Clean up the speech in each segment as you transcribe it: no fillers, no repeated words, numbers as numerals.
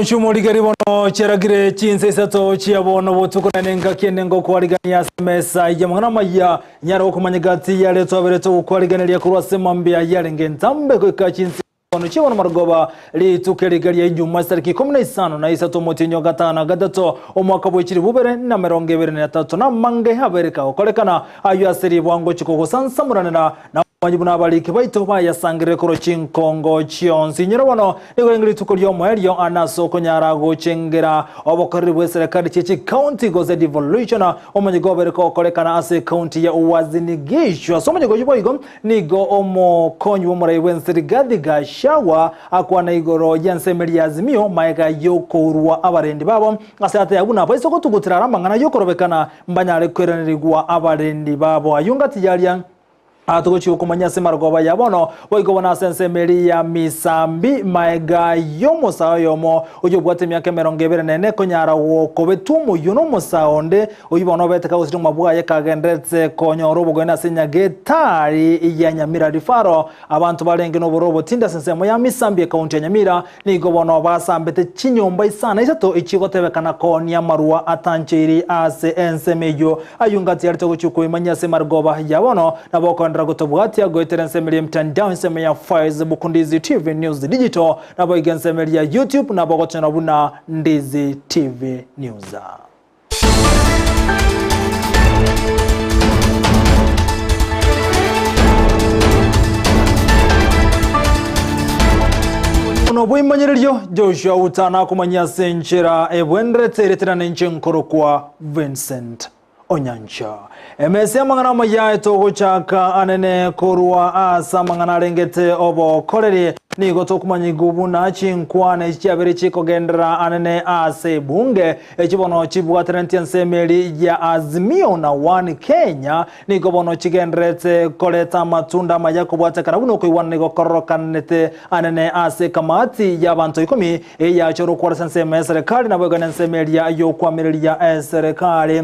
Omonche omorigeri bono chiaragire chinsa isato chia bono botuko naende engaki ende ngokwarigania ase emesa y'amang'ana amaya nyare gokomanya gati y'aria twaberete gokwariganeria korwa ase mambia yarenge entambe goika chinsa bono chia bono marogoba rituko eriga ria Ijumaa chitariki ikomi na isano na isato omotienyi o gatano na gatato omwaka bwe chilifu bibere na emerongo ebere na etato na amange abere kagokorekana ayio ase ribwango chikogosansamoranera na Omomanyi buna abariki baito bayasangerere korwa chinkongo chionsi. Inyora bono, nigo renge rituko ri'omoerio ande ase okonyara gochengera obokoreri bw'eserekari chie chikaunti gose devolution, omonyigo obere kogokorekana ase ekaunti ya Uasin Gishu. Ase omonyigo oyio boigo nigo omokonyi bw'omorai bw'ense Rigathi Gachagua akwana igoro y'ensemeri ya Azimio magega y'okourwa abarendi babo ase ateba buna baise gotugutera are amang'ana y'okorobekana mbanyare koiranerigwa abarendi babo. Ayio ngati yaria Aa togochia gokomanya ase marogoba ya bono, boigo bono ase ensemo eria ya Misambi, maega y'omosae oyomo oyio obwate emiaka emerongo ebere na ene konyara gokobetwa omoyio nomosae onde, oyio bono obete kagosira obogima bwaye kagendererete konyora obogeni ase Nyagetari ya Nyamira Referral. Abanto barenge nobororo obotindi ase ensemo ya Misambi ekaunti ya Nyamira nigo bono basambete chinyomba isano na isato echigotebekana koonia amarwa atancheiri ase ensemo eyio. Ayio ngati yarete gochia koimanyia ase marogoba ya bono, nabo okoenderera gotobwatia goetera ensemo eria y'emtandao, ensemo ya Facebook Ndizi TV News Digital, naboigo ensemo eria ya YouTube nabo ogochora buna Ndizi TV News. Bono bw'emanyererio, Joshua otanakomanyia ase enchera ebwenerete ereterane inche nkorokwa Vincent Onyancha. Emesa y'amang'ana amaya etogochaka anene korwa ase amang'ana arengete obokoreri. Nigo tokomanyigwa buna chinkwana echi chiabere chikogenderera anene ase ebunge, echi bono chibwateraneti ensemo eri ya Azimio na One Kenya, nigo bono chigendererete koreta amatunda amaya kobwatekana buna okoigwana nigo kororokanete anene ase ekamati y'abanto ikomi eyachorwa kwaresa ensemo y'eserekari naboigo nensemo eria y'okwamireria eserekari.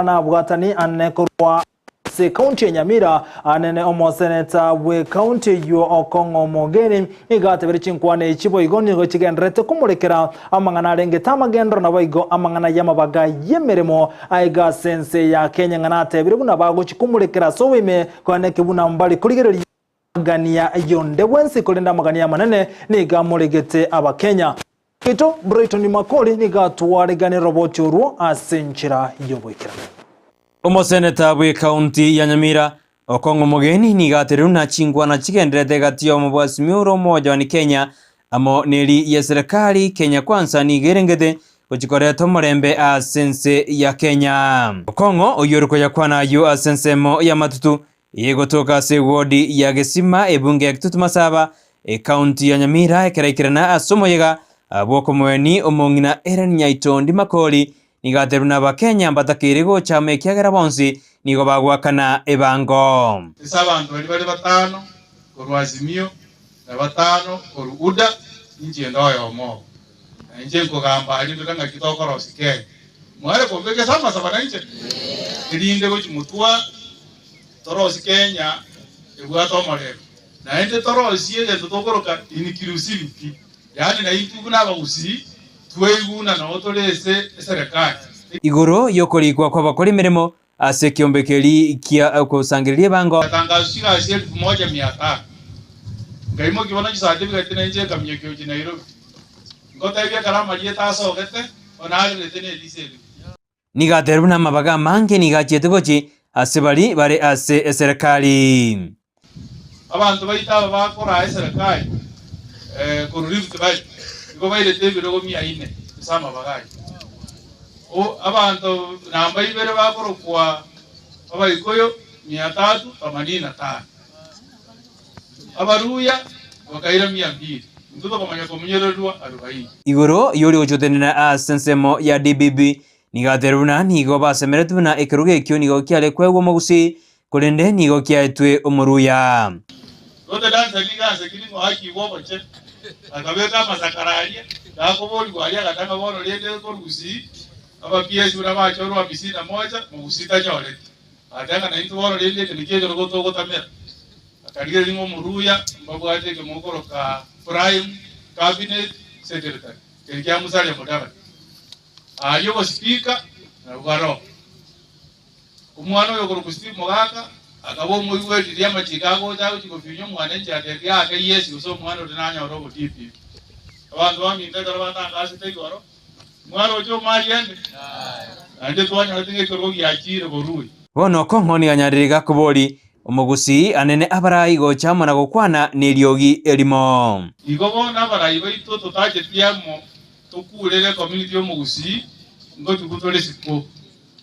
Nabwatani anene korwa ase ekaunti ya Nyamira, anene omoseneta bw'ekaunti eyio Okong'o Omogeni nigo atebire chinkwana echi boigo nigo chigendererete komorekera amang'ana arengete amagendero naboigo amang'ana y'amabaga y'emeremo aiga ase ense ya Kenya ng'a natebire buna bagochi komorekera ase oboime koeneki buna mbari korigereria amagania y'onde bwensi korende amagania amanene nigo amoregete Abakenya. Oito Brighton Makori nigo atwaregane roboti orwo ase enchera y'oboikeranu. Omoseneta bw'ekaunti ya Nyamira, Okong'o Mogeni nigo aterirwe na chinkwana chigendererete egati y'omobwasimi ore omojwani Kenya amo neri y'eserekari Kenya Kwanza nigo erengete gochia koreta omorembe ase ense ya Kenya. Okong'o oyio ore koyakwana ayio ase ensemo y'amatutu Egotoka ase ewodi ya Gesima, ebunge ya Kitutu Masaba, ekaunti ya Nyamira ekeraikerana ase omoyega bw'okomoeni omong'ina Hellen Nyaitondi Makori nigo aterwe na Abakenya mbatakeire gocha amo ekiagera bonsi nigo bagoakana ebango. Ase abanto baria bare batano korwa Azimio, na batano korwa UDA, inche inde oyomo obo. Na inche nkogamba aria ndore ng'aki tokorosia Kenya. Mware kombeka ase amasabo nainche? Erinde gochia motwa torosie Kenya ebwate omorembe. Naende torosie egento tokoroka inclusivity, yaani naintwe buna abagusii tweiguna nabo tore ase eserekari. Igoro y'okorikwa kw'abakora emeremo ase ekeombe keria kia ogosangereria ebango. Ngatangaswa chigasi elfu moja mia tano. Nkaimokia bono chisatifigeti na inche nkaminyokia gochia Nairobi. Ngotebia ekero amarieta asogete, bono arerete ne eriso eri. Nigo aterwe buna amabaga amange nigo achiete gochia ase baria bare ase eserekari. Abanto baito aba bakoraa eserekari korwa Rift Valley nigo bairete ebirogo mia ine ase amabaga ayio. O abanto namba ibere bakorokwa Abaikuyu mia tatu themanini na tano. Abaluya bakaira mia mbili, intwe tokamanya komunyererwa arubaini. Igoro y'oria ogochotenena ase ensemo ya DBB nigo aterwe buna nigo basemeretwe buna ekerogo ekio nigo kiare koegwa omogusii korende nigo kiaetwe omoruya. Gote dansa nigo ansekiri ng'a oakigwe obochenu, akabeka amasakara aria, gakoborigwa aria agatanga bono rende korwa-gusii, aba-PS buna bachorwa hamsini na moja, mogusii tanyoreti. Agateba ng'a naintwe bono rende eke nakio ekerogo togotamera. Akarigereria ng'a omoruya mbabwate ekemo okoroka Prime Cabinet Secretary. Keri kia Musalia Mudavadi. Aria obosipika nabwo baroo. Omwana oyo okorokwa Steve Mogaka akaba omoigweri riria amachiko agocha agochia gofinya omwananchi atebie aake yes gose omwana oria nanyore obo DPP. Abanto baminto ekero batangasete igoro, mwaroche omari ende? Naende twanyorete ng'a ekerogo giachire borui. Bono okong'o nigo anyarire gakobori, Omogusii anene abarai gocha amo na gokwana neriogi erimo. Igo bono abarai baito totacheti amo tokurere ecommunity y'omogusii ngotigwa tore isiko,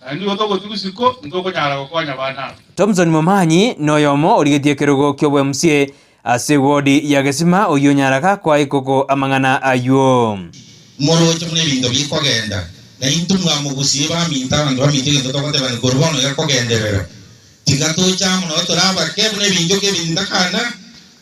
naende nigo togotigwa isiko ntokonyara gokonya abana aba. Thomson Momanyi noyomo origetie ekerogo ki'oboMCA ase ewodi ya Gesima oyio onyara gakoa ekoko amang'ana ayio. Moroche buna ebinto bikogenda, na intwe mwamogusie baminto abanto baminto egento togotebani korwa bono iga kogenderera. Tiga toche amo nao tore abake buna ebinchoka ebi ntakana,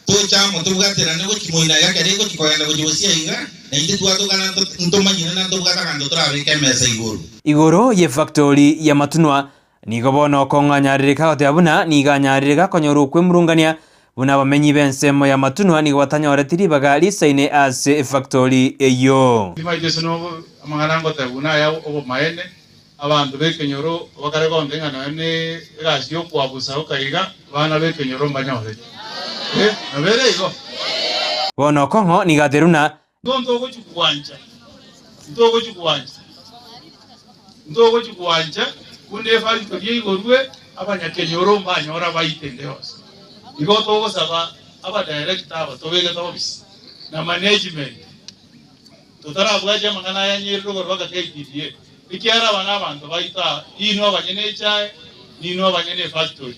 toche amo tobwaterane gochia moino aiga ekero egochia kogenda gochia bosio aiga, na intwe twatokana ntomanyire na ntobwate aganto torabeke emesa igoro. Igoro y'efactori y'amatunwa, nigo bono okong'anyarereka goteba buna nigo anyarire gakonyora okwemurungania, buna abamenyi b'ensemo y'amatunwa nigo batanyoreti ribaga risaine ase efactori eyio. Timanyeti ase nobo amang'ana ngoteba buna aya obomaene, Abanto b'ekenyoro bakare gonte ng'a nonya negasi y'okwabusa okaiga, abana b'ekenyoro mbanyorete. Eh, nabo ere igo. Bono okong'o nigo ateruna. Igo ntogochia gwancha, ntogochia gwancha, ntogochia gwancha buna efactory eigorwe, abanyakenyoro mbanyore abaite ende yonsi. Igo togosaba abadirector aba tobegete office na management. Totarabwatia amang'ana aya nyerire igoro baka KTDA, ekiagera aba nabanto baito aa, inwe abanyene echae, ninwe abanyene efactory.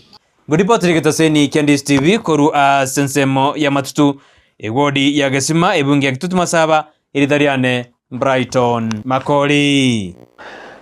Ngoripoti rigetaseni kia Ndisi TV korwa ase ensemo ya Matutu, ewodi ya Gesima, ebunge ya Kitutu Masaba, erita riane Brighton Makori.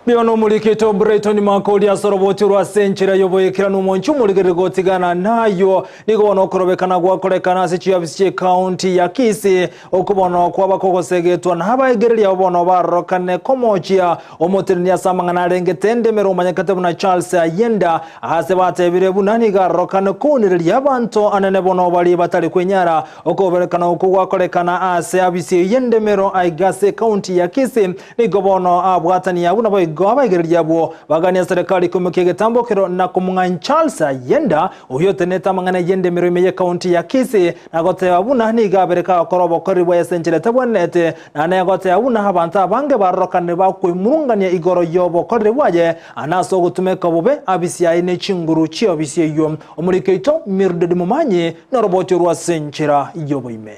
Mbuya nomorikito Brighton Makori ase oroboti orwo ase enchera y'oboikeranu omonche omorigereria gotigana nayio. Nigo bono okorobekana gwakorekana ase chiofisi chi'ecounty ya Kisii okwo bono kwaba kogosegetwa na abaegereria abo bono barorokane komochia omoteneni ase amang'ana arengete endemero omanyekete buna Charles Ayenda ase batebire buna nigo arorokane kounereria abanto anene bono baria batari kwenyara. Okoberekana okwo gwakorekana ase abisi eyio y'endemero aiga ase ecounty ya Kisii. Nigo bono abwatani abwo naboigo abaigereria abwo bagania serikali koimokia egetambokero na komong'aini Charles Ayenda oyio otenenete amang'ana y'endemero ime y'ecounty ya Kisii na goteba buna nigo abere kagokora obokoreri bwaye ase enchera etabwenerete naende goteba buna abanto abange barorokanire bakwemurungania igoro y'obokoreri bwaye ande ase ogotumeka bobe abisi yaye ne chinguru chi'obisi eyio. Omoriki oito Mildred Momanyi noroboti orwo ase enchera y'oboime.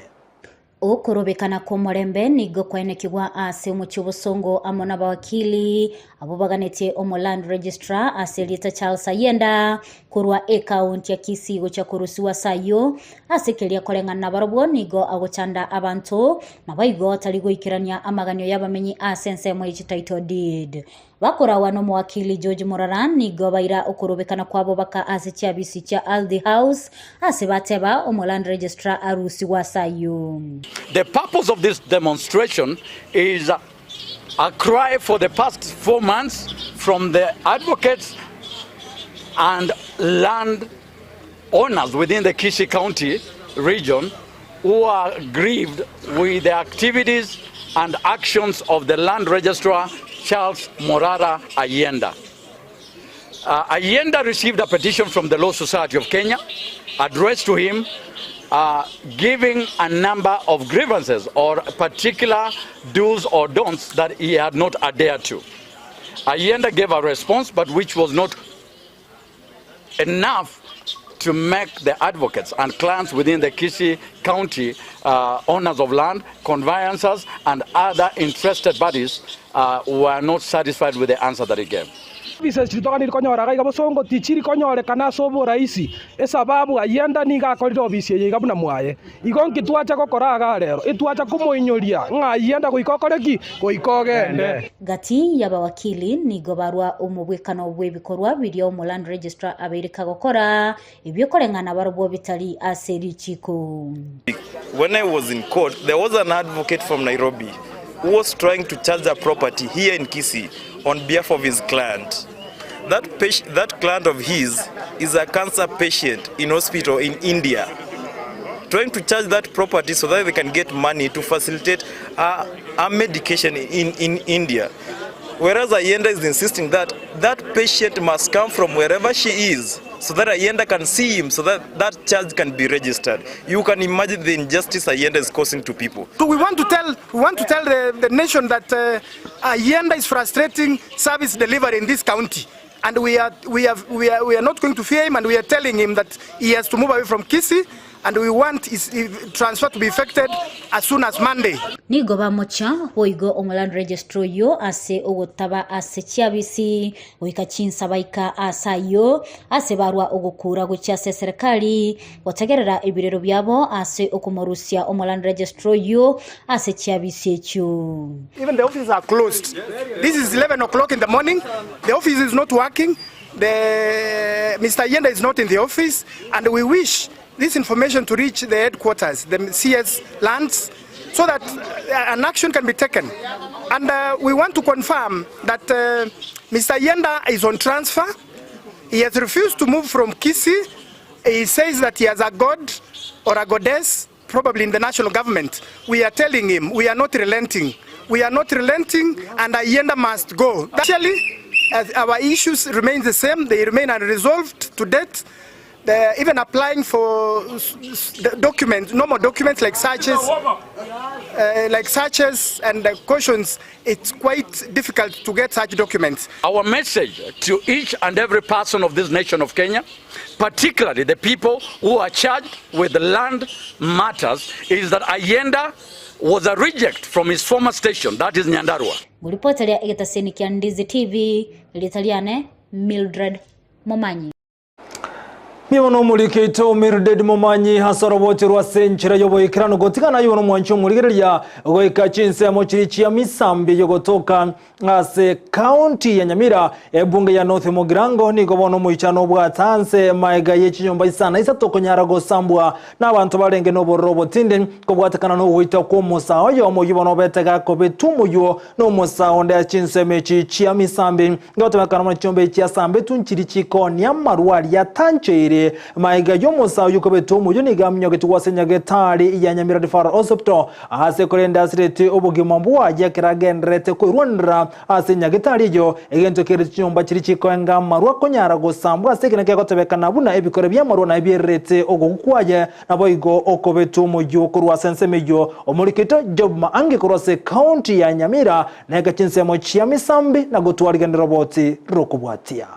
Okorobekana kw'omorembe nigo kwaenekigwa ase omochie obosongo amo nabawakili abwo baganetie omo land registrar ase erieta Charles Ayenda korwa ekaunti ya Kisii gochia korusiwa ase ayio ase keria koreng'ana nabarobwo nigo agochanda abanto naboigo tari goikerania amaganio y'abamenyi ase ensemo ye chititle deed. Bakorawa nomowakili George Morara nigo baira okorobekana kwabo baka ase chiabisi chia Ardhi House ase bateba omo land registrar arusigwe ase ayio. The purpose of this demonstration is a cry for the past 4 months from the advocates and land owners within the Kisii County region who are grieved with the activities and actions of the land registrar Charles Morara Ayienda. Ayienda received a petition from the Law Society of Kenya addressed to him giving a number of grievances or particular do's or don'ts that he had not adhered to. Ayienda gave a response, but which was not enough to make the advocates and clients within the Kisii County owners of land, conveyancers, and other interested parties were not satisfied with the answer that he gave. Services chiria toganiri konyora iga iga bosongo tichiri konyorekana ase oboraisi esababu ayenda nigo akorire ofisi eye iga buna mwaye. Igo nki twacha gokora iga rero? Etwacha komoinyoria ng'a ayenda goika okore ki? Goika ogende. Gati y'abawakili nigo barwa omobwekano bw'ebikorwa biria omoland registrar abeire kagokora, ebiokoreng'ana barobwo bitari ase richiiko. When I was in court, there was an advocate from Nairobi who was trying to charge a property here in Kisii on behalf of his client. That, that client of his is a cancer patient in hospital in India. trying to charge that property so that they can get money to facilitate a, a medication in, in India. Whereas Ayienda is insisting that that patient must come from wherever she is so that Ayienda can see him, so that that charge can be registered. You can imagine the injustice Ayienda is causing to people. So we want to tell, we want to tell the, the nation that Ayienda is frustrating service delivery in this county. And we are, we, have, we, are, we are not going to fear him and we are telling him that he has to move away from Kisii and we want his transfer to be effected as soon as Monday. Nigo bamocha boigo omoland registrar oyio ase ogotaba ase chiabisi goika chinsa baika aase ayio ase barwa ogokura gochia ase eserekari gotegerera ebirero biabo ase okomorusia omoland registrar oyio ase chiabisi echio. Even the offices are closed. This is 11 o'clock in the morning. The office is not working. The Mr. Ayienda is not in the office and we wish this information to reach the headquarters, the CS lands, so that an action can be taken. And we want to confirm that Mr. Ayienda is on transfer. He has refused to move from Kisii. He says that he has a god or a goddess, probably in the national government. We are telling him we are not relenting. We are not relenting and Ayienda must go. Actually, as our issues remain the same, they remain unresolved to date. They're even applying for the documents, normal documents like searches, like searches and cautions. It's quite difficult to get such documents. Our message to each and every person of this nation of Kenya, particularly the people who are charged with land matters, is that Ayienda was a reject from his former station, that is Nyandarua. Ngoripota egetaseni kia Ndizi TV, Litaliane, Mildred Momanyi. Mibono omorikeito Mildred Momanyi ase oroboti rwa senchera yoboikerano gotigana yobono omwanchi omorigereria goika chinsemo chiri chia misambi yogotoka ase county ya Nyamira ebunge ya North Mugirango nigo bono omoichano obwatanse maega ye chinyomba isana isato konyara gosambwa n'abantu barenge n'obororo obotinde kobwatekana n'ogoita kwa omosa oyo omoyio bono betega kobetu omoyio n'omosa onde chinsemo echi chia misambi ngotomekana mono chinyomba echi chiasambe tunchiri chikonia amarwari yatancheire maega yomosa oyo kobetu omoyio niga aminyogetu gwase nyagetari ya Nyamira Referral Hospital ase korenda asirete obogima bwaye keragenderete koirwanera ase nyagetari eyo egento kere chinyomba chiri chikoenga amarwa konyara gosambwa ase ekero kegotebekana buna ebikore bia amarwa naye biererete ogokwaye naboigo okobetu omoyio korwa ase ensemo eyo omoriketo Job Maangi korwa ase county ya Nyamira neka chinsemo chia misambi na gotwariganera oboti rokobwatia.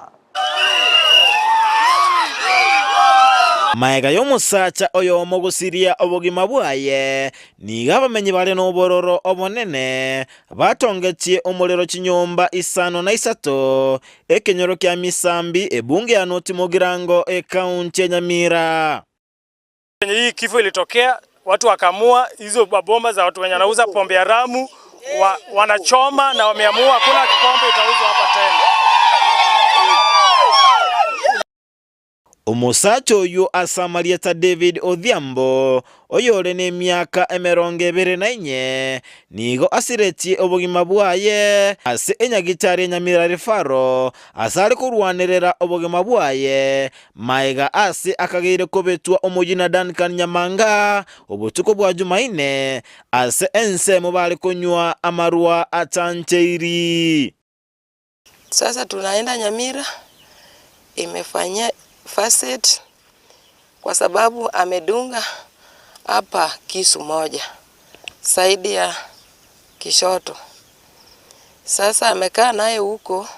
Maega y'omosacha oyomo gosiria obogima bwaye, nigo abamenyi bare nobororo obonene batongetie omorero chinyomba isano na isato ekenyoro kia Misambi ebunge ya North Mugirango ekaunti ya Nyamira. Kwenye hii kifo ilitokea, watu wakaamua hizo mabomba za watu wenye wanauza pombe haramu wanachoma na wameamua hakuna pombe itauzwa hapa tena. Omosacha oyo asamarieta David Odhiambo oyore n'emiaka emerongo ebere na inye nigo asiretie obogima bwaye ase enyagitari Nyamira Referral ase are korwanerera obogima bwaye maega ase akageire kobetwa omoyio na Duncan Nyamanga obotuko bwa Jumaine ase ensemo bare konywa amarwa atancheiri. Sasa tunaenda Nyamira imefanyia facet kwa sababu amedunga hapa kisu moja saidi ya kishoto. Sasa amekaa naye huko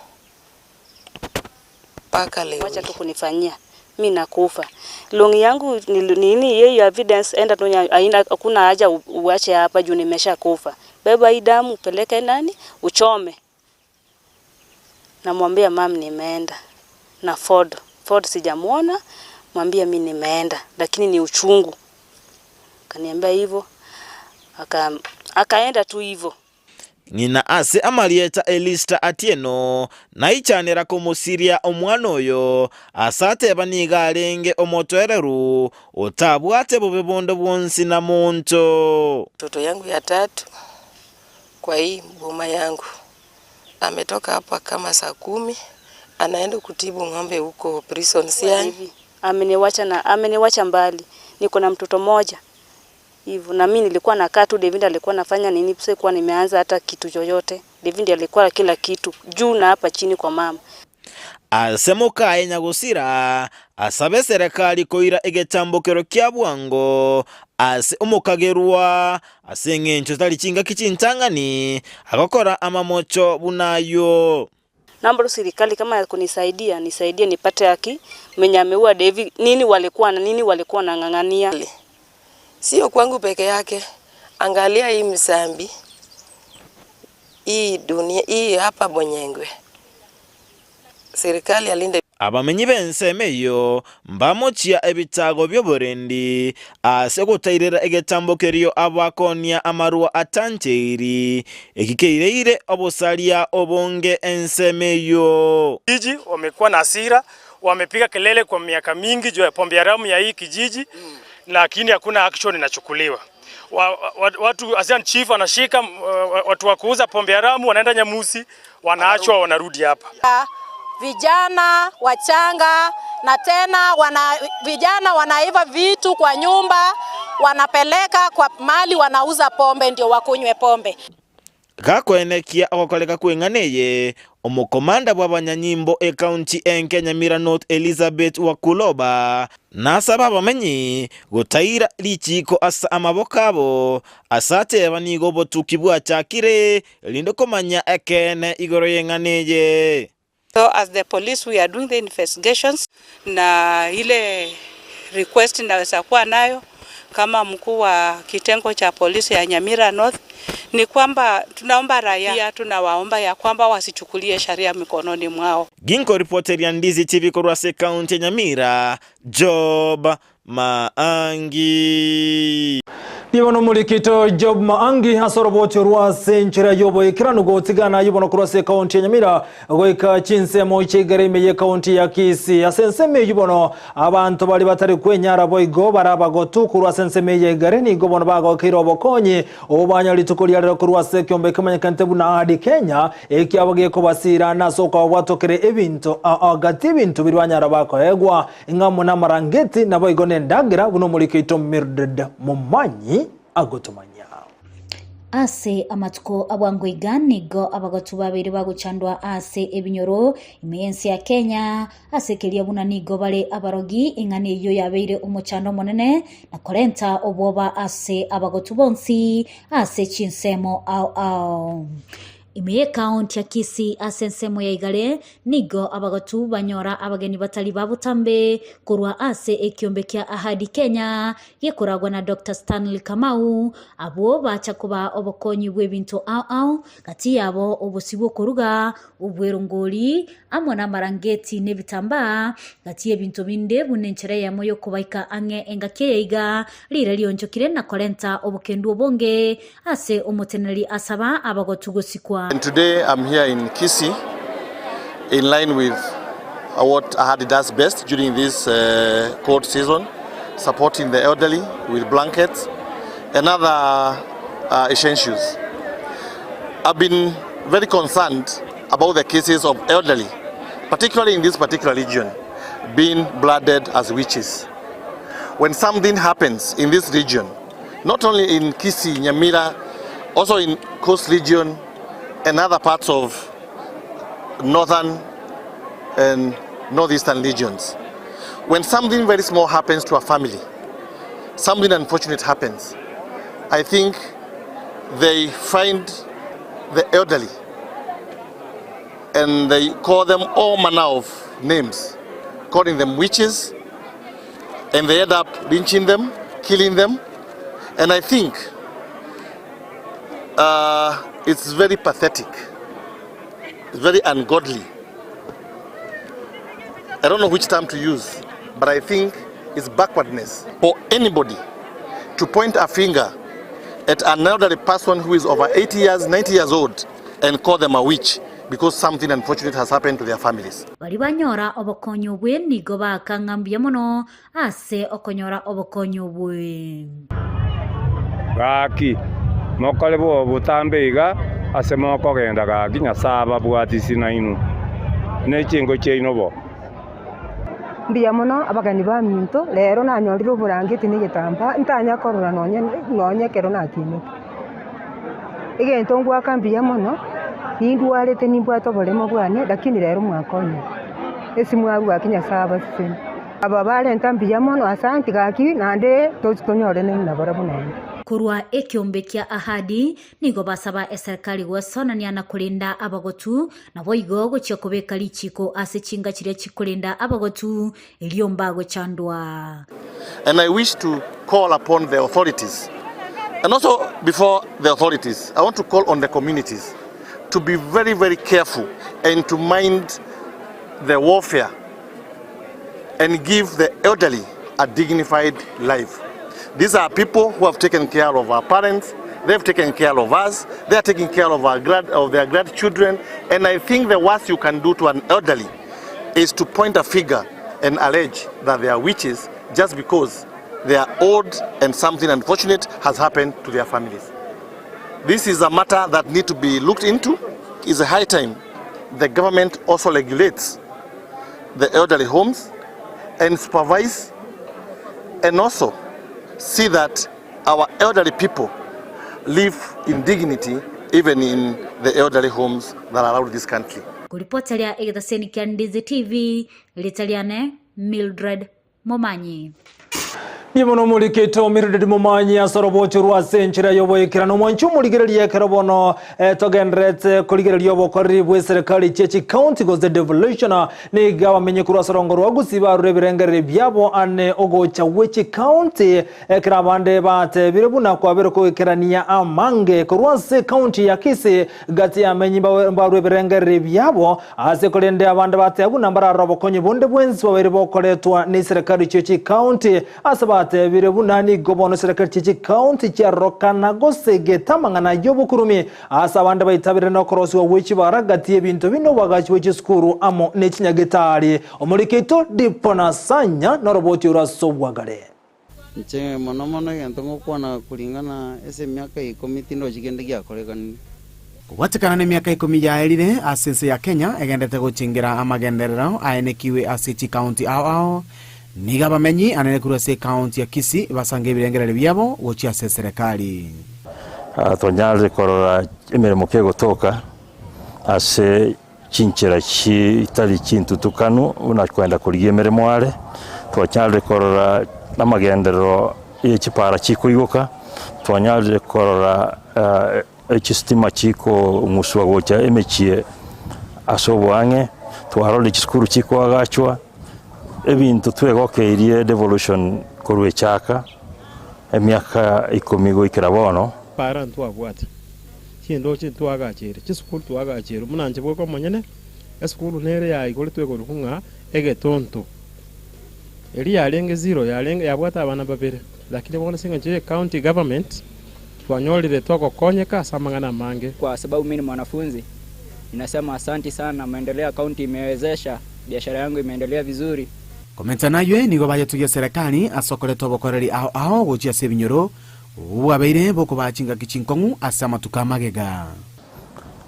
mpaka leo. Wacha tu kunifanyia mimi nakufa. Longi yangu ni nini yeye evidence enda tu haina, hakuna haja uache hapa juu nimeshakufa. Beba hii damu upeleke nani uchome. Namwambia mam nimeenda na Ford. Ford sijamuona, mwambia mimi nimeenda lakini ni uchungu. Kaniambia hivyo akaenda tu hivyo. Ng'ina ase amarieta Elista Atieno naichanera kumusiria omwana oyo asateba niga arenge omotwereru otabwate bobe bondo bwonsi na muntu. Mtoto yangu ya tatu kwa hii boma yangu ametoka hapa kama saa 10 anaenda kutibu ng'ombe huko prison Siani. Hivi ameniwacha na ameniwacha mbali. Niko na mtoto mmoja. Hivyo na mimi nilikuwa nakaa tu, David alikuwa anafanya nini, sikuwa nimeanza hata kitu chochote. David alikuwa kila kitu juu na hapa chini kwa mama. Ase mokaye nyagosira, asabe eserekari koira egetambokero kia bwango ase omokagerwa, ase engencho tari chingaki chintang'ani agokora amamocho buna ayio. Naomba tu serikali kama ya kunisaidia nisaidie nipate haki, mwenye ameua Devi nini walikuwa na nini walikuwa wanang'ang'ania. Sio kwangu peke yake, angalia hii msambi hii dunia hii hapa Bonyengwe, serikali alinde Abamenyi b'ensemo eyio mbamochia ebitago bi'oborendi ase ogotairera egetambo kerio abakonia amarwa atancheiri, eki keireire obosaria obonge ensemo eyio. Kijiji wamekuwa na hasira, wamepiga kelele kwa miaka mingi juu ya pombe haramu ya hii kijiji, lakini hakuna action inachukuliwa. Wa, wa, watu asian chief anashika watu wa kuuza pombe haramu wanaenda Nyamusi, wanaachwa wanarudi hapa. Vijana wachanga na tena wana, vijana wanaiva vitu kwa nyumba wanapeleka kwa mali wanauza pombe ndio wakunywe pombe. Gakoenekia ogokoreka kw'eng'ana eye, omokomanda bw'abanyanyimbo ekaunti enke Nyamira North Elizabeth Wakuloba nasabe abamenyi gotaira richiiko ase amaboko abo, ase ateba nigo obotuki bwachakire erinde komanya ekeene igoro y'eng'ana eye. So as the police we are doing the investigations na ile request naweza kuwa nayo kama mkuu wa kitengo cha polisi ya Nyamira North ni kwamba tunaomba raia, tunawaomba ya kwamba wasichukulie sheria mikononi mwao. Ginkoripoteria Ndizi TV korwa ase ekaunti ya Nyamira, Job Maangi. Ribono omorikito Job Maangi ase oroboti orwa ase enchera y'oboikeranu gotigana ayio bono korwa ase ekaunti ya Nyamira goika chinsemo chia igare ime y'ekaunti ya Kisii. Ase ensemo eyio bono abanto baria batari kwenyara boigo bare abagotu korwa ase ensemo eye ya igare nigo bono bagokeire obokonyi obo banyora rituko ria rero korwa ase ekeombe kemanyekanete buna Ahadi Kenya ekiabo gekobasira na ase okobabwatokera ebinto gati ebinto biria banyara bakoegwa Ng'amo namarangeti, naboigo nendagera, buna omoriki oito Mildred Momanyi agotomanyia. Ase amatuko a bwango iga nigo abagotu babeire bagochandwa ase ebinyoro ime y'ense ya Kenya, ase keria buna nigo bare abarogi, ing'ana eyio yabeire omochando omonene na korenta obwoba ase abagotu bonsi ase chinsemo ao ao. Ime y'ekaonti ya Kisii ase ensemo ya Igare nigo abagotu banyora abageni batari ba botambe korwa ase ekiombe kia Ahadi Kenya gekoragwa na Doctor Stanley Kamau abwo bacha kobaa obokonyi bw'ebinto ao ao gati yabo obosi bw'okoruga, obwerongori amo namarangeti nebitambaa gati y'ebinto binde buna enchera eyemo y'okobaika ang'e engaki eye iga rire rionchokire na korenta obokendu obonge Ase omoteneneri asaba abagotu gosikwa. And today I'm here in Kisii in line with what Ahadi does best during this uh, cold season, supporting the elderly with blankets and other uh, essentials. I've been very concerned about the cases of elderly, particularly in this particular region, being blooded as witches. When something happens in this region, not only in Kisii, Nyamira, also in Coast region and other parts of northern and northeastern regions. When something very small happens to a family, something unfortunate happens, I think they find the elderly and they call them all manner of names, calling them witches, and they end up lynching them, killing them. And I think uh, it's very pathetic, it's very ungodly. I don't know which term to use, but I think it's backwardness for anybody to point a finger at an elderly person who is over 80 years, 90 years old and call them a witch because something unfortunate has happened to their families. Baria banyora obokonyi obwe nigo bakang'a mbuya mono ase okonyora obokonyi obwe. Gaki, mokore bobe botambe iga ase mokogenda, gaki Nyasae ababwatisi nainwe ne chingo chiaino bo. Mbuya mono abageni baminto, rero nanyorire oborangeti na egetambaa, ntanya korora nonye nonye ekero nakinete. Egento ngoaka mbuya mono, nindwarete nimbwate oboremo bwane, lakini rero mwakonyire. Ase mwarwa gaki Nyasaye abasesenie. Aba barenta mbuya mono, asanti gaki, naende tochi tonyorane nabarabwo naende. Korwa ekeombe kia Ahadi nigo basaba eserikari gwesonania na korenda abagotu, naboigo gochia kobeka richiiko ase chinga chiria chikorenda abagotu, erio mbagochandwa. And I wish to call upon the authorities and also before the authorities I want to call on the communities to be very very careful and to mind the warfare and give the elderly a dignified life. These are people who have taken care of our parents, they have taken care of us, they are taking care of, our grand, of their grandchildren, and I think the worst you can do to an elderly is to point a figure and allege that they are witches just because they are old and something unfortunate has happened to their families. This is a matter that need to be looked into. It's a high time the government also regulates the elderly homes and supervise and also see that our elderly people live in dignity even in the elderly homes that are around this country. Koripoteria egetaseni kia Ndizi TV, erieta riane Mildred Momanyi. Niye bono omoriketo Mildred Momanyi ase orobocho rwa ase enchera y'oboikeranu. Omwanchi omorigereria ekero bono eh, togendererete korigereria obokoreri bw'eserekari chie chikaunti gose devolution nigo abamenyi korwa ase orongo rwa Gusii barure ebirengererio biabo ane ogocha gwe chikaunti Ekero abande batebire buna kwabeire koikerania amange korwa ase ekaunti ya Kisii gati y'amenyi mbarue ebirengererio biabo ase korende abande bateba buna mbararore obokonyi bonde bwensi bwabeire bokoretwa neserekari chie chikaunti ase batebire buna nigo bono eserekari chie chikaunti chiarorokana gosegeta amang'ana y'obokurumi ase abande baitabire nokorosigwa gwe chibara gati y'ebinto buna obwagachi bwe chisukuru amo nechinyagetari. Omoriki oito Dipona Sanya noroboti oro ase obwagare. Inche mono mono egento ngokwana kuringana ase emiaka ikomi tindochi kende giakorekanire. Kobwatekana nemiaka ikomi yaerire ase ense ya Kenya egendete gochengera amagenderero aenekiwe ase chikaunti ao ao, nigo abamenyi anene korwa ase ekaunti ya Kisii basange ebirengererio biabo gochia ase eserekari. Tonyarire korora emeremo kegotoka ase chinchera chitari chintutukanu buna kwenda korigia emeremo are, twanyarire korora amagenderero ye chipara chikoigoka, twanyarire korora echistima chikong'uswa gocha emechie ase oboang'e, twarorire chisukuru chikoagachwa, ebinto twegokeirie devolution korwa echaka emiaka ikomi goikera bono. Para ntwabwate. Chindoche ntwagacheire, chisukuru twagacheirwe, buna inche bweka omonyene, esukuru nere yaigoretwe ekorokwa ng'a Egetonto. Eria yarenge zero, yarenge yabwate abana babere, lakini bono ase eng'encho ye county government, twanyorire twagokonyeka ase amang'ana amange. Kwa sababu mimi ni mwanafunzi, ninasema asanti sana, maendeleo ya county imewezesha, biashara yangu imeendelea vizuri. Komenta naywe nigo bayetugia eserekari ase okoreta obokoreri ao ao gochia ase ebinyoro Obwo bwabeire bokobaa chingaki chinkong'u ase amatuko amagega.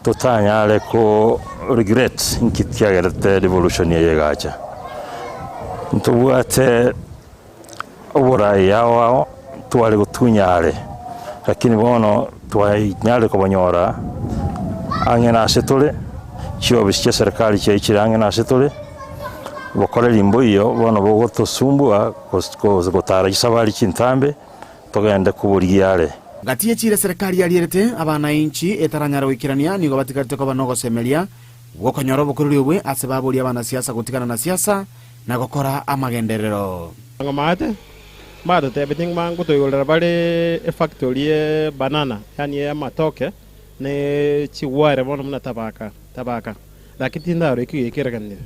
Totanyare ko regret nki kiagerete revolution eye egacha. Ntobwate oborai ao ao tware gotunya are, lakini bono twanyarire kobonyora ang'e nase tore, chiofisi chia serikali chiaichire ang'e nase tore, bokoreri mboiyo bono bogotosumbua gotara chisafari chintambe. Togende koborigia are. Gati ye chiira eserekari yarierete abanainchi etaranyare goikerania nigo batigarete koba nogosemeria gw'okonyora obokoreri obwe ase baboria abanasiasa gotigana na siasa na gokora amagenderero. Ng'amaate mbatotebetie ng'a ngotoigorera bare efactory ye banana yaani ey'amatoke ne chigware bono buna tabaka tabaka lakini tindarora ekio geikerekanire.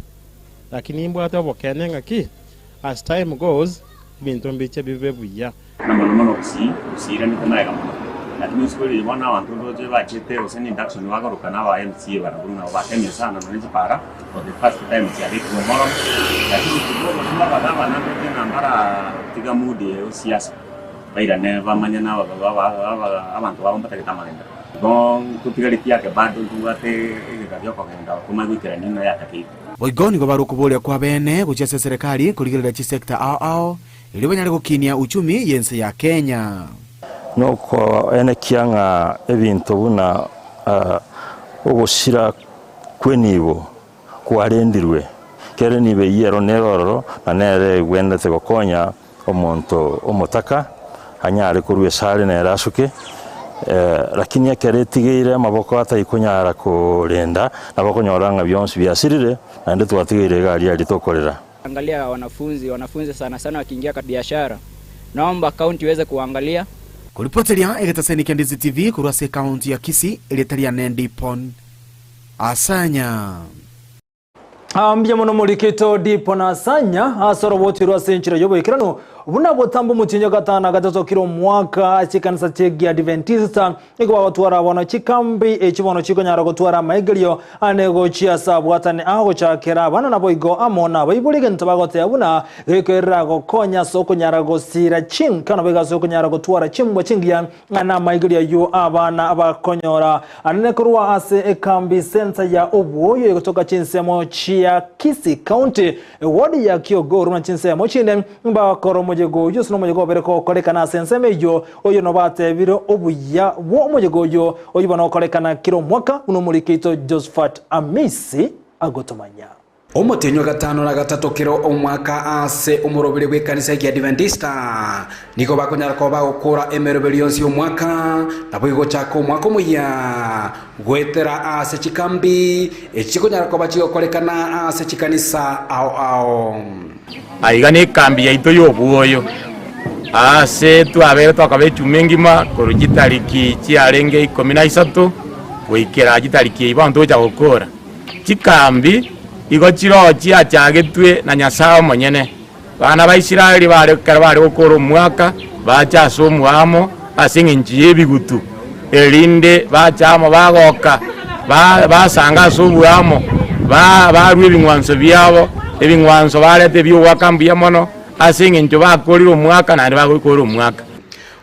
Lakini nimbwate obokeene ng'a ki as time goes Ebinto mbiche bibe buya. Na mono mono gusii, gusii iranete magega mono. Lakini rituko riria bono abanto ndoche bachete gose ne induction bakoroka na aba MCA barabwo nabo batemire sana nonye chipara for the first time chiabekirwe omorero. Lakini kidogo tu abagavana ndoche ng'a mbara tiga mood ya siasa bairane bamanye na abanto babo mbatagete amagenderero. Igo ntotigaretie ake bado ntobwate egeka gi'okogenda tomanye goikerania ng'a yatakeire. Boigo nigo bare okoboria kw'abeene gochia ase eserekari korigereria chisecta ao ao erio banyare gokinia uchumi y'ense ya Kenya. Nokoenekia ng'a ebinto buna ogosira kw'enibo kwarendirwe, kera enibo eyio ero nere ororo, na nere egwenerete gokonya omonto omotaka anyare korwa esare nere asuke, lakini ekero etigeire amaboko atari konyara korenda, nabo okonyora ng'a bionsi biasirire, naende twatigeire iga aria aria tokorera. Angalia wanafunzi, wanafunzi sana sana wakiingia kwa biashara, naomba county iweze kuangalia. Koripoteria egetaseni kia Ndizi TV korwa ase ekaunti ya Kisii, erieta riane Ndipon Asanya. Mbuya mono morikito Dipon Asanya ase oroboti rwa ase enchera y'oboikeranu buna botambe omotienyi o gatano na gatato kera omwaka ase chikanisa chi'Egiadventista Nigo bagotwara bono chikambi echi bono chikonyara gotwara amaigerio ane gochia ase abwatani ao gochakera abana naboigo amo nabaibori egento bagoteba buna gekoirera gokonya ase okonyara gosira chinka naboigo ase okonyara gotwara chimbwa chingiya na amaigerio ayio abana bakonyora anene korwa ase ekambi sensa ya obwoyo egotoka chinsemo chia Kisii County Ewodi ya Kiogoro na chinsemo chinde mbakora omoyega oyio ase nomoyega obere gokorekana ase ensemo eyio, oyo nobatebire obuya bwo omoyega oyio, oyio bono okorekana kera omwaka, buna omoriki oito Josephat Amisi agotomanya. Omotienyi o gatano na gatato kera omwaka ase omoroberi bw'ekanisa y'Ekiadventista nigo bakonyara koba bagokora emeroberi yonsi y'omwaka, naboigo gochaka omwaka omoyia goetera ase chikambi echi chikonyara koba chigokorekana ase chikanisa ao ao. Aiga nekambi yaito y'obwoyo, aase twabeire twakaba echuma engima korwa chitariki chiarenge ikomi na isato goikera chitariki eyio bono togocha gokora. Chikambi igo chiroo chiachagetwe na Nyasae omonyene. Abana ba Israeli bare ekero bare gokora omwaka, bacha ase omoamo ase engencho y'ebigutu, erinde bacha amo bagoka, basanga ase oboamo, barua ebing'wanso biabo, ebing'wanso bareta ebi'ogoaka mbuya mono, ase engencho bakorire omwaka naende bagokora omwaka.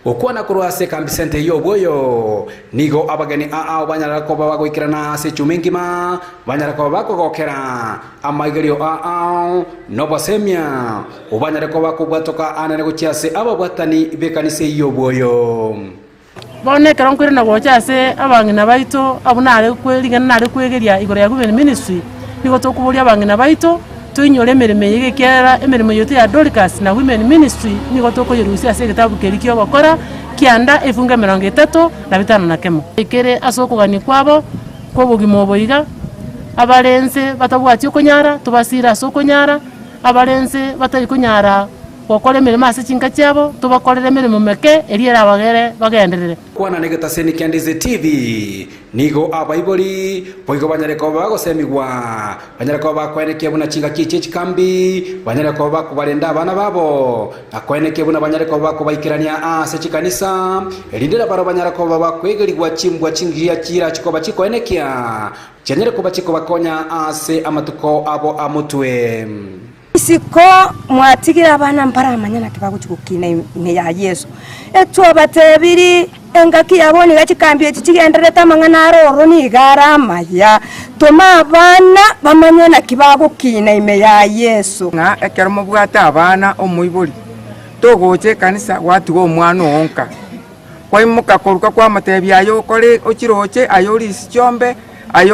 Gokwana korwa ase ekambi sente y'obwoyo, nigo abageni aao banyarare koba bagoikerana ase echuma engima, banyare koba bakogokera amaigerio aao nobosemia, obanyare koba bakobwatoka anene gochia ase ababwatani b'ekanisa eyio y'obwoyo. Bono ekero nkoirana gocha ase abang'ina baito abwo nare kwe ring'ana nare kwegeria igoro ya women ministry, nigo tokoboria abang'ina baito, toinyore emeremo eye ekiagera emeremo yaito ya Dorcas na women ministry nigo tokoyerusia ase egetabu keria kia ogokora kianda efungu emerongo etato na bitano na kemo. Ekere ase okogania kwabo kwa obogima obo iga, abare nse batabwati okonyara tobasire ase okonyara, abare nse batari konyara gokora emeremo ase chinka chiabo, tobakorere emeremo meke eria erabagere bagenderere. Kwana negetaseni kia Ndizi TV, Nigo abaibori boigo banyare koba bagosemigwa, banyare koba bakoenekia buna chingaki echi chikambi, banyare koba bakobarenda abana babo, na koenekia buna banyare koba bakobaikerania ase chikanisa, erinde nabarabwo banyare koba bakwegerigwa chimbwa chingiya chirache koba chikoenekia, chianyare koba chikobakonya ase amatuko abo a motwe. Isiko mwatigire abana mbaramanye naki bagochia gokina ime ya Yeso. Etwabatebirie, engaki ya bono iga chikambi echi chigendererete amang'ana are ororo nigo are amaya. Toma abana bamanye naki bagokina ime ya Yeso. Ng'a ekero mobwate abana omoibori, togocha ekanisa gwatiga omwana oo nka, kwaimoka koruka kwamotebia aye okore ochiroche, aye orisia chiombe, aye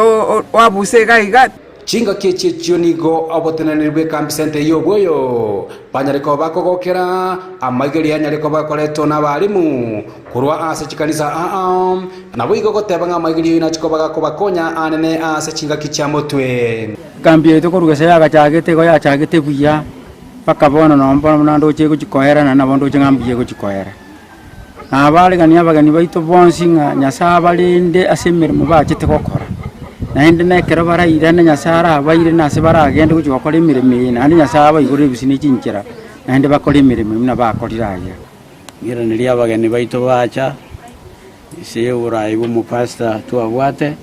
oabuse iga iga. Chingaki echi echio nigo oboteneneri bw'ekambi sente y'obwoyo banyare koba bakogokera amaigerio anyare koba akoretwa n'abalimu korwa ase chikanisa aa, naboigo goteba ng'a amaigerio ayio nachi koba gakobakonya anene ase chingaki chia motwe. Ekambi yaito korwa gese yagachagete igo yachagete buya, mpaka bono nonye bono buna ndoche egochi koera naende nabo ndoche ng'a mbuya egochi koera. Na abaregani abageni baito bonsi ng'a Nyasae abarende ase emeremo bachete gokora, naende na ekero barairane Nyasae arabaire na ase baragende gochia gokora emeremo eye, naende Nyasae abaigorere ebisio ne chinchera, naende bakore emeremo buna bakorire aye. Ng'iranerie abageni baito bacha, ase oboraai bw'omopastor twabwate,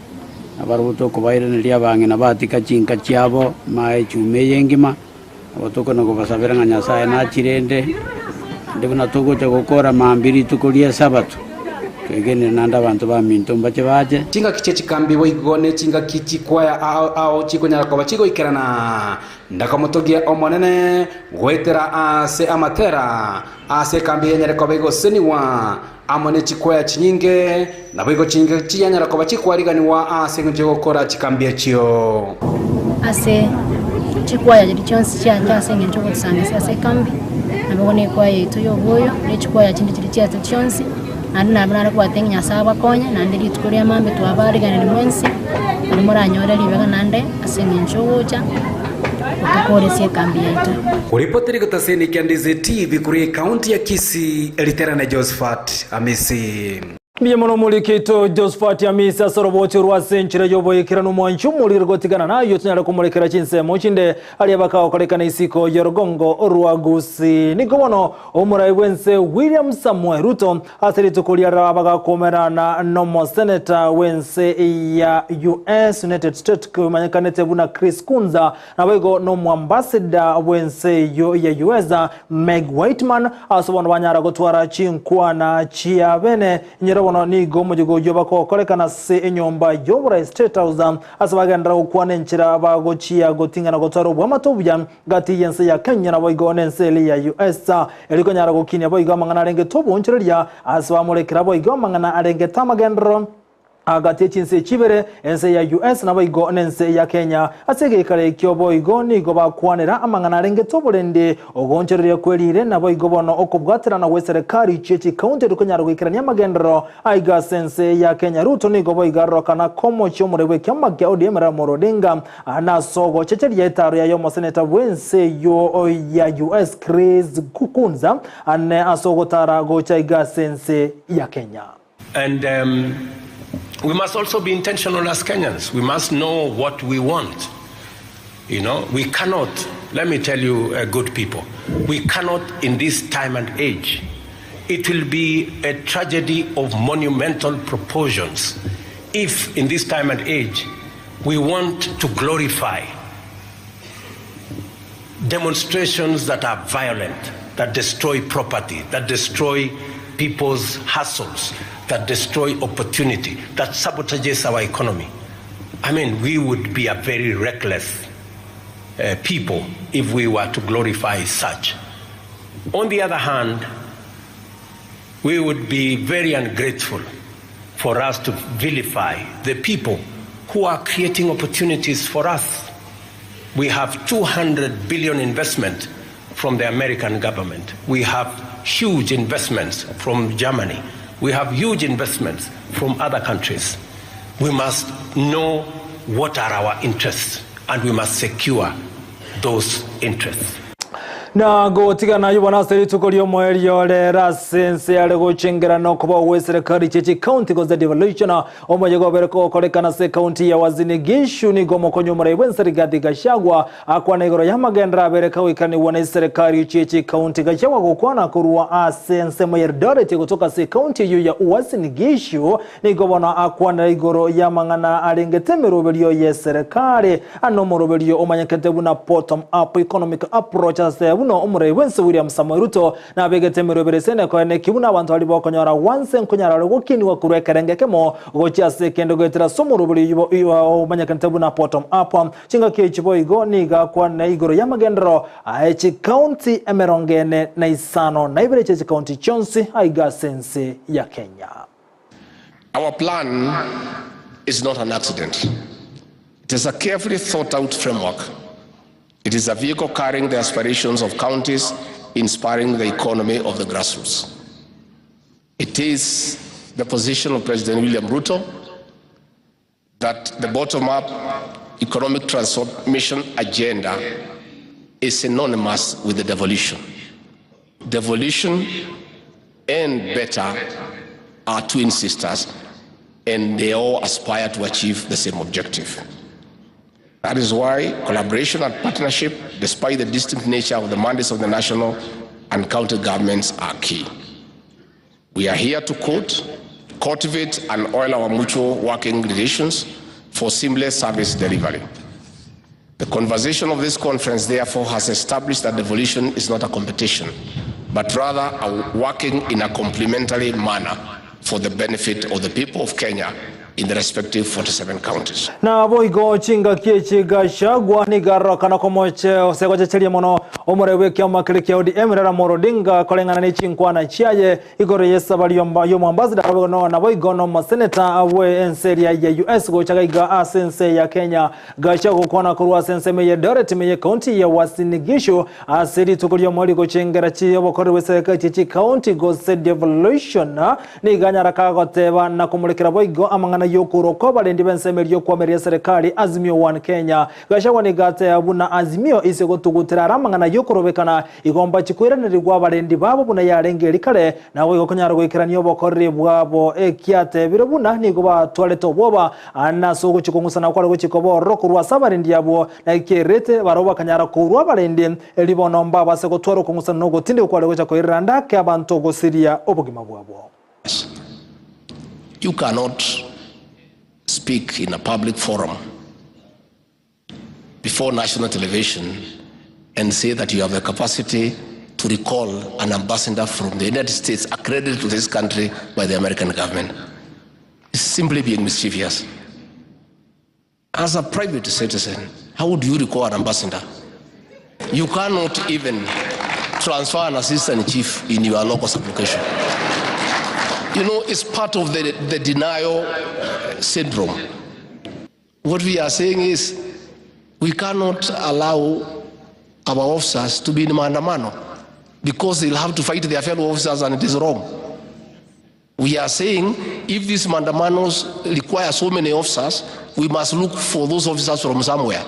nabarabwo tokobairaneria abang'ina batika chinka chiabo, mae echuma eye engima. Nabo tokona kobasabera ng'a Nyasae nachirende, naende buna togocha gokora mambia rituko ri'Esabato. Twegenire naende abanto baminto mbache bache. Chingaki chie chikambi boigo ne chingaki chikwaya ao ao chikonyara koba chigoikerana. Ndakomotogia Omonene goetera ase amatera, ase ekambi yanyare koba egosesenigwa, amo ne chikwaya chinyinge, naboigo chinge chiyanyara koba chikwariganigwa ase engencho y'ogokora chikambi echio. Ase chikwaya chiria chionsi chiacha ase engencho y'ogotusang'isia ase ekambi, naboigo na ekwaya yaito y'oboyo, ne chikwaya chinde chiria chiacha chionsi, naende nabo nare kobwate ng'a Nyasae abakonye, naende rituko ria mambia twabariganirie mwensi, naende moranyore ribaga naende ase eng'encho ogocha gotokoresia ekambi yaito. Koripoti rigotaseni kia Ndizi TV korwa ekaunti ya Kisii, Riterane Josephat Amisi. Mbuya mono omoriki oito Josephat Amisi ase orobochi orwa ase enchera y'oboikeranu omwanchi omoriri gotigana nayio tonyare komorekera chinsemo chinde aria bakagokorekana isiko y'orogongo rwa Gusii. Nigo bono omorai bw'ense William Samoei Ruto Ase rituko ria raba bagakomerana nomoseneta bw'ense ya US, United States, komanyekanete buna Chris Kunza, naboigo nomoambassador bw'ense eyio ya US, Meg Whitman, ase bono banyara gotwara chinkwana chia bene. Inyora bono nigo omoyega oyio bagokorekana ase enyomba y'oborai State House, ase bagenderera gokwana enchera bagochia goting'ana gotwara oboamate obuya Gati y'ense ya Kenya naboigo nense eria ya usa, erio konyara gokinia boigo amang'ana arengete oboonchoreria, ase bamorekera boigo amang'ana arengete amagenderero gati ye chinse echi ibere, ense ya US naboigo nense ya Kenya. Ase egeikaro ekio boigo nigo bakwanera amang'ana arengete oborendi, ogoonchoreria kwerire, naboigo bono okobwaterana gweserekari chie chikaunti erio konyara goikerania amagenderero aiga ase ense ya Kenya. Ruto nigo boigo arorokana komochia omorwai bw'ekiama kia ODM Raila Amolo Odinga Nase ogochecheria etaaro yaye omoseneta bw'ense eyio ya US Chris Kunza ane ase ogotara gocha iga ase ense ya Kenya. And um, we must also be intentional as Kenyans. We must know what we want. You know, we cannot, let me tell you, uh, good people, we cannot in this time and age, it will be a tragedy of monumental proportions if in this time and age we want to glorify demonstrations that are violent, that destroy property, that destroy people's hustles, that destroy opportunity, that sabotages our economy. I mean, we would be a very reckless uh, people if we were to glorify such. On the other hand, we would be very ungrateful for us to vilify the people who are creating opportunities for us. We have 200 billion investment from the American government. We have huge investments from Germany. We have huge investments from other countries. We must know what are our interests and we must secure those interests. Na gotigana ayio bono ase rituko ri'omoerio rero ase ense yare gochengera na okobao gw'eserekari chie chikaunti gose devolution omoyega obere kogokorekana ase ekaunti ya Uasin Gishu nigo omokonyi omorai bw'ense Rigathi Gachagua akwana igoro y'amagenderero abere kagoikanigwa na eserekari chie chikaunti Gachagua gokwana korwa ase ensemo ya Eldoret gotoka ase ekaunti eyio ya Uasin Gishu Nigo bono akwanera igoro y'amang'ana arengete emeroberio y'eserekari, ande omoroberio omanyekete buna Bottom Up Economic Approach ase buna omorai bw'ense William Samoei Ruto nabegete emeroberio ase nekoeneki buna abanto baria bokonyora gwanse nkonyara bare gokinigwa korwa ekerengo ekemo gochia ase ekende goetera ase omoroberio oyio omanyekanete buna Bottom Up. Chingaki echi boigo nigo akwanera igoro y'amagenderero aye chikaunti 45 chie chikaunti chionsi aiga ase ense ya Kenya. Our plan is not an accident. It is a carefully thought out framework. It is a vehicle carrying the aspirations of counties, inspiring the economy of the grassroots. It is the position of President William Ruto that the bottom up economic transformation agenda is synonymous with the devolution. Devolution and better are twin sisters, and they all aspire to achieve the same objective. That is why collaboration and partnership, despite the distinct nature of the mandates of the national and county governments, are key. We are here to quote, cultivate, and oil our mutual working relations for seamless service delivery. The conversation of this conference, therefore, has established that devolution is not a competition, but rather a working in a complementary manner. for the benefit of the people of Kenya in the respective 47 counties. Naboigo chingaki echi Gachagua nigo arorokana komoche gose gochecheria mono omoreu bw'ekiama keria kia ODM Raila Amolo Odinga koreng'ana ne chinkwana chiaye igoro y'esabari y'omoambassador naboigo naboigo nomoseneta bwe ense eria ya US gocha gaiga ase ense ya Kenya. Gachagua gokwana korwa ase ensemo eye Eldoret ime ye county ya Uasin Gishu ase rituko ri'omoerio gochengera chi obokoreri bw'eserekari chie chicounty gose devolution Nigo anyara kagoteba na komorekera boigo amang'ana y'okorwa kw'abarendi b'ensemo eria y'okwamereria eserekari Azimio One Kenya. Gachagua nigo ateba buna Azimio ise gotugutera are amang'ana y'okorobekana igo mbachi koiranerigwa abarendi babo buna yarenge eria kare naboigo konyara goikerania obokoreri bwabo ekiatebire buna nigo batwarete obwoba ase ogochia kong'usana kware gochia koba ororo korwa ase abarendi abwo na ekerete barabwo bakanyara kourwa abarendi Erio bono mbabase gotwara okong'usana na ogotindekwa kware gocha koirera ande ake abanto gosiria obogima bwabo. You cannot speak in a public forum before national television and say that you have the capacity to recall an ambassador from the United States accredited to this country by the American government. It's simply being mischievous. As a private citizen, how would you recall an ambassador? You cannot even transfer an assistant chief in your local application. You know, it's part of the, the denial syndrome. What we are saying is we cannot allow our officers to be in maandamano because they'll have to fight their fellow officers and it is wrong. We are saying if these maandamanos require so many officers, we must look for those officers from somewhere.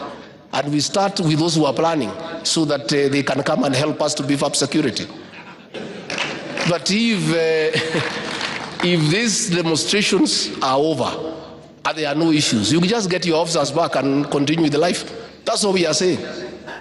And we start with those who are planning so that uh, they can come and help us to beef up security. But if, uh, if these demonstrations are over and there are no issues, you can just get your officers back and continue with the life. That's what we are saying.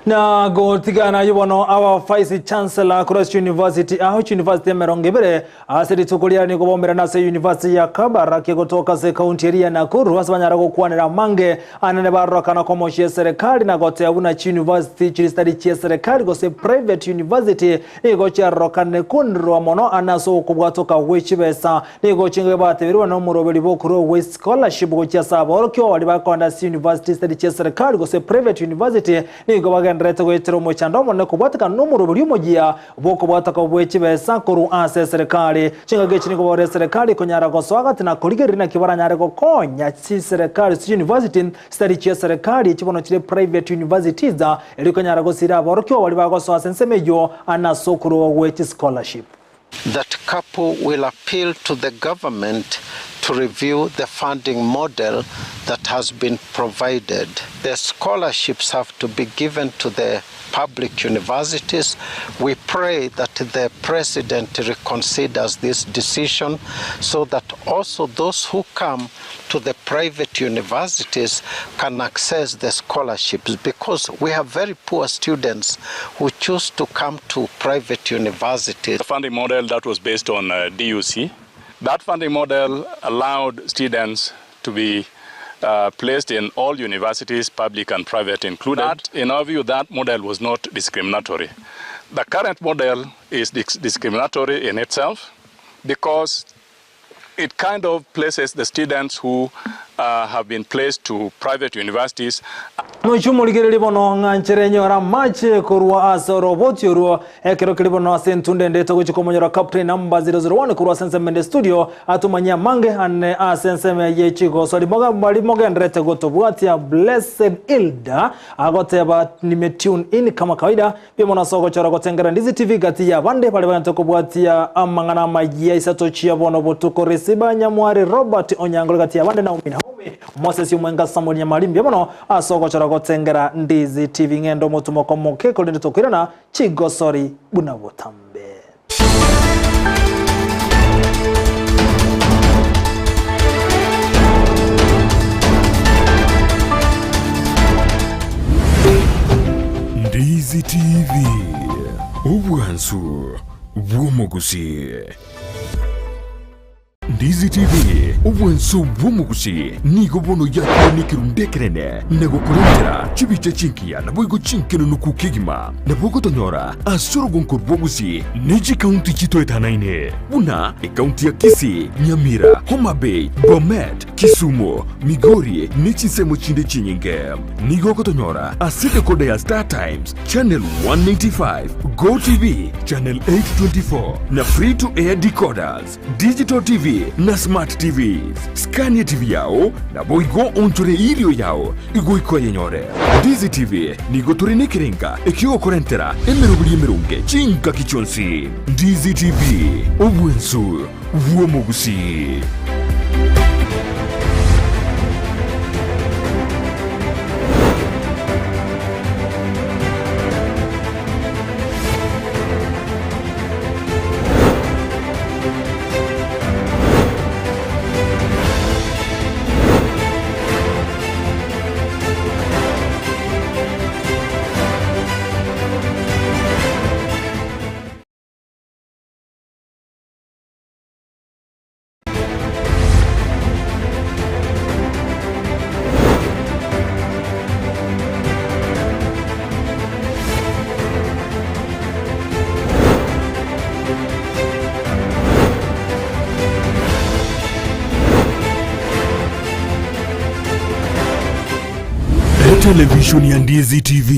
Na gotigana ayio bono aba Vice Chancellor korwa ase University ao University emerongo ebere ase rituko riare nigo baumerana ase University ya Kabarak egotoka ase ekaunti eria ya Nakuru ase banyare gokwanera amange anene barorokana komochia eserekari na goteba buna chiuniversity chiria chitari chieserekari gose private university nigo chiarorokane konderwa mono ane ase okobwatoka gwe chibesa nigo chinga bateberwe nomoroberi bokorwa gwe scholarship gochia ase aborokigwa baria bakoenda ase university chitari chieserekari gose private university Nigo bagendererete goetera omochando omonene kobwatekana nomoroberi omoyia bw'okobwataka bwe chibesa korwa ase eserekari. Chingaki echi nigo bare eserekari ekonyara gosoa gati na korigereria naki baranyare gokonya chiserekari chiuniversity chitari chi'eserekari echi bono chire private universities erio konyara gosira aborokigwa baria bagosoa ase ensemo eyio ase okorua gwe chischolarship. That KAPU will appeal to the government to review the funding model that has been provided. The scholarships have to be given to the public universities. We pray that the president reconsiders this decision so that also those who come to the private universities can access the scholarships because we have very poor students who choose to come to private universities. The funding model that was based on uh, DUC, that funding model allowed students to be uh, placed in all universities, public and private included. That, in our view, that model was not discriminatory. The current model is discriminatory in itself because it kind of places the students who uh, have been placed to private universities. Nochia omorigereria bono ng'a nchere enyore amache korwa ase oroboti orwo ekero keri bono ase entunda ende togochia komonyora Captain number 001 korwa ase ensemo ende studio atomanyie amange ane ase ensemo eye chigoso rimoga baria mogendererete gotobwatia Blessed Hilda agoteba nime tune in kama kawaida Mbuya mono ase ogochora gotengera Ndizi TV gati y'abande baria bagente kobwatia amang'ana amayia isato chia bono botuko Risiba Nyamwari Robert Onyangore gati y'abande Naomi Naomi Moses Omwenga Samuel Nyamari mbuya mono ase ogochora gotengera Ndizi TV ng'ende omotumoko moke korende tokoirana chigosori buna botambe. Ndizi TV, obwansu bw'omogusii. Ndizi TV, obwanso bw'omogusi, nigo bono yakire nekerundu ekenene na gokorentera chibicha chingiya naboigo chinkenunuku kegima. Nabo ogotonyora ase orogonko rw'obogusi ne chikaunti chitoetanaine buna ekaunti ya Kisii, Nyamira, Homa Bay, Bomet, Kisumu, Migori ne chinsemo chinde chinyinge. Nigo ogotonyora ase decoder ya Star Times, Channel 195, Go TV, Channel 824 na Free to Air decoders, Digital TV na Smart TVs. Skania TV yao naboigo onchore erio yao igoika oyenyore. Ndizi TV nigo tore nekerenga ekiogokorentera emeroberi emeronge chingaki chionsi. Ndizi TV, obwensu bw'omogusii. Etelevishoni ya Ndizi TV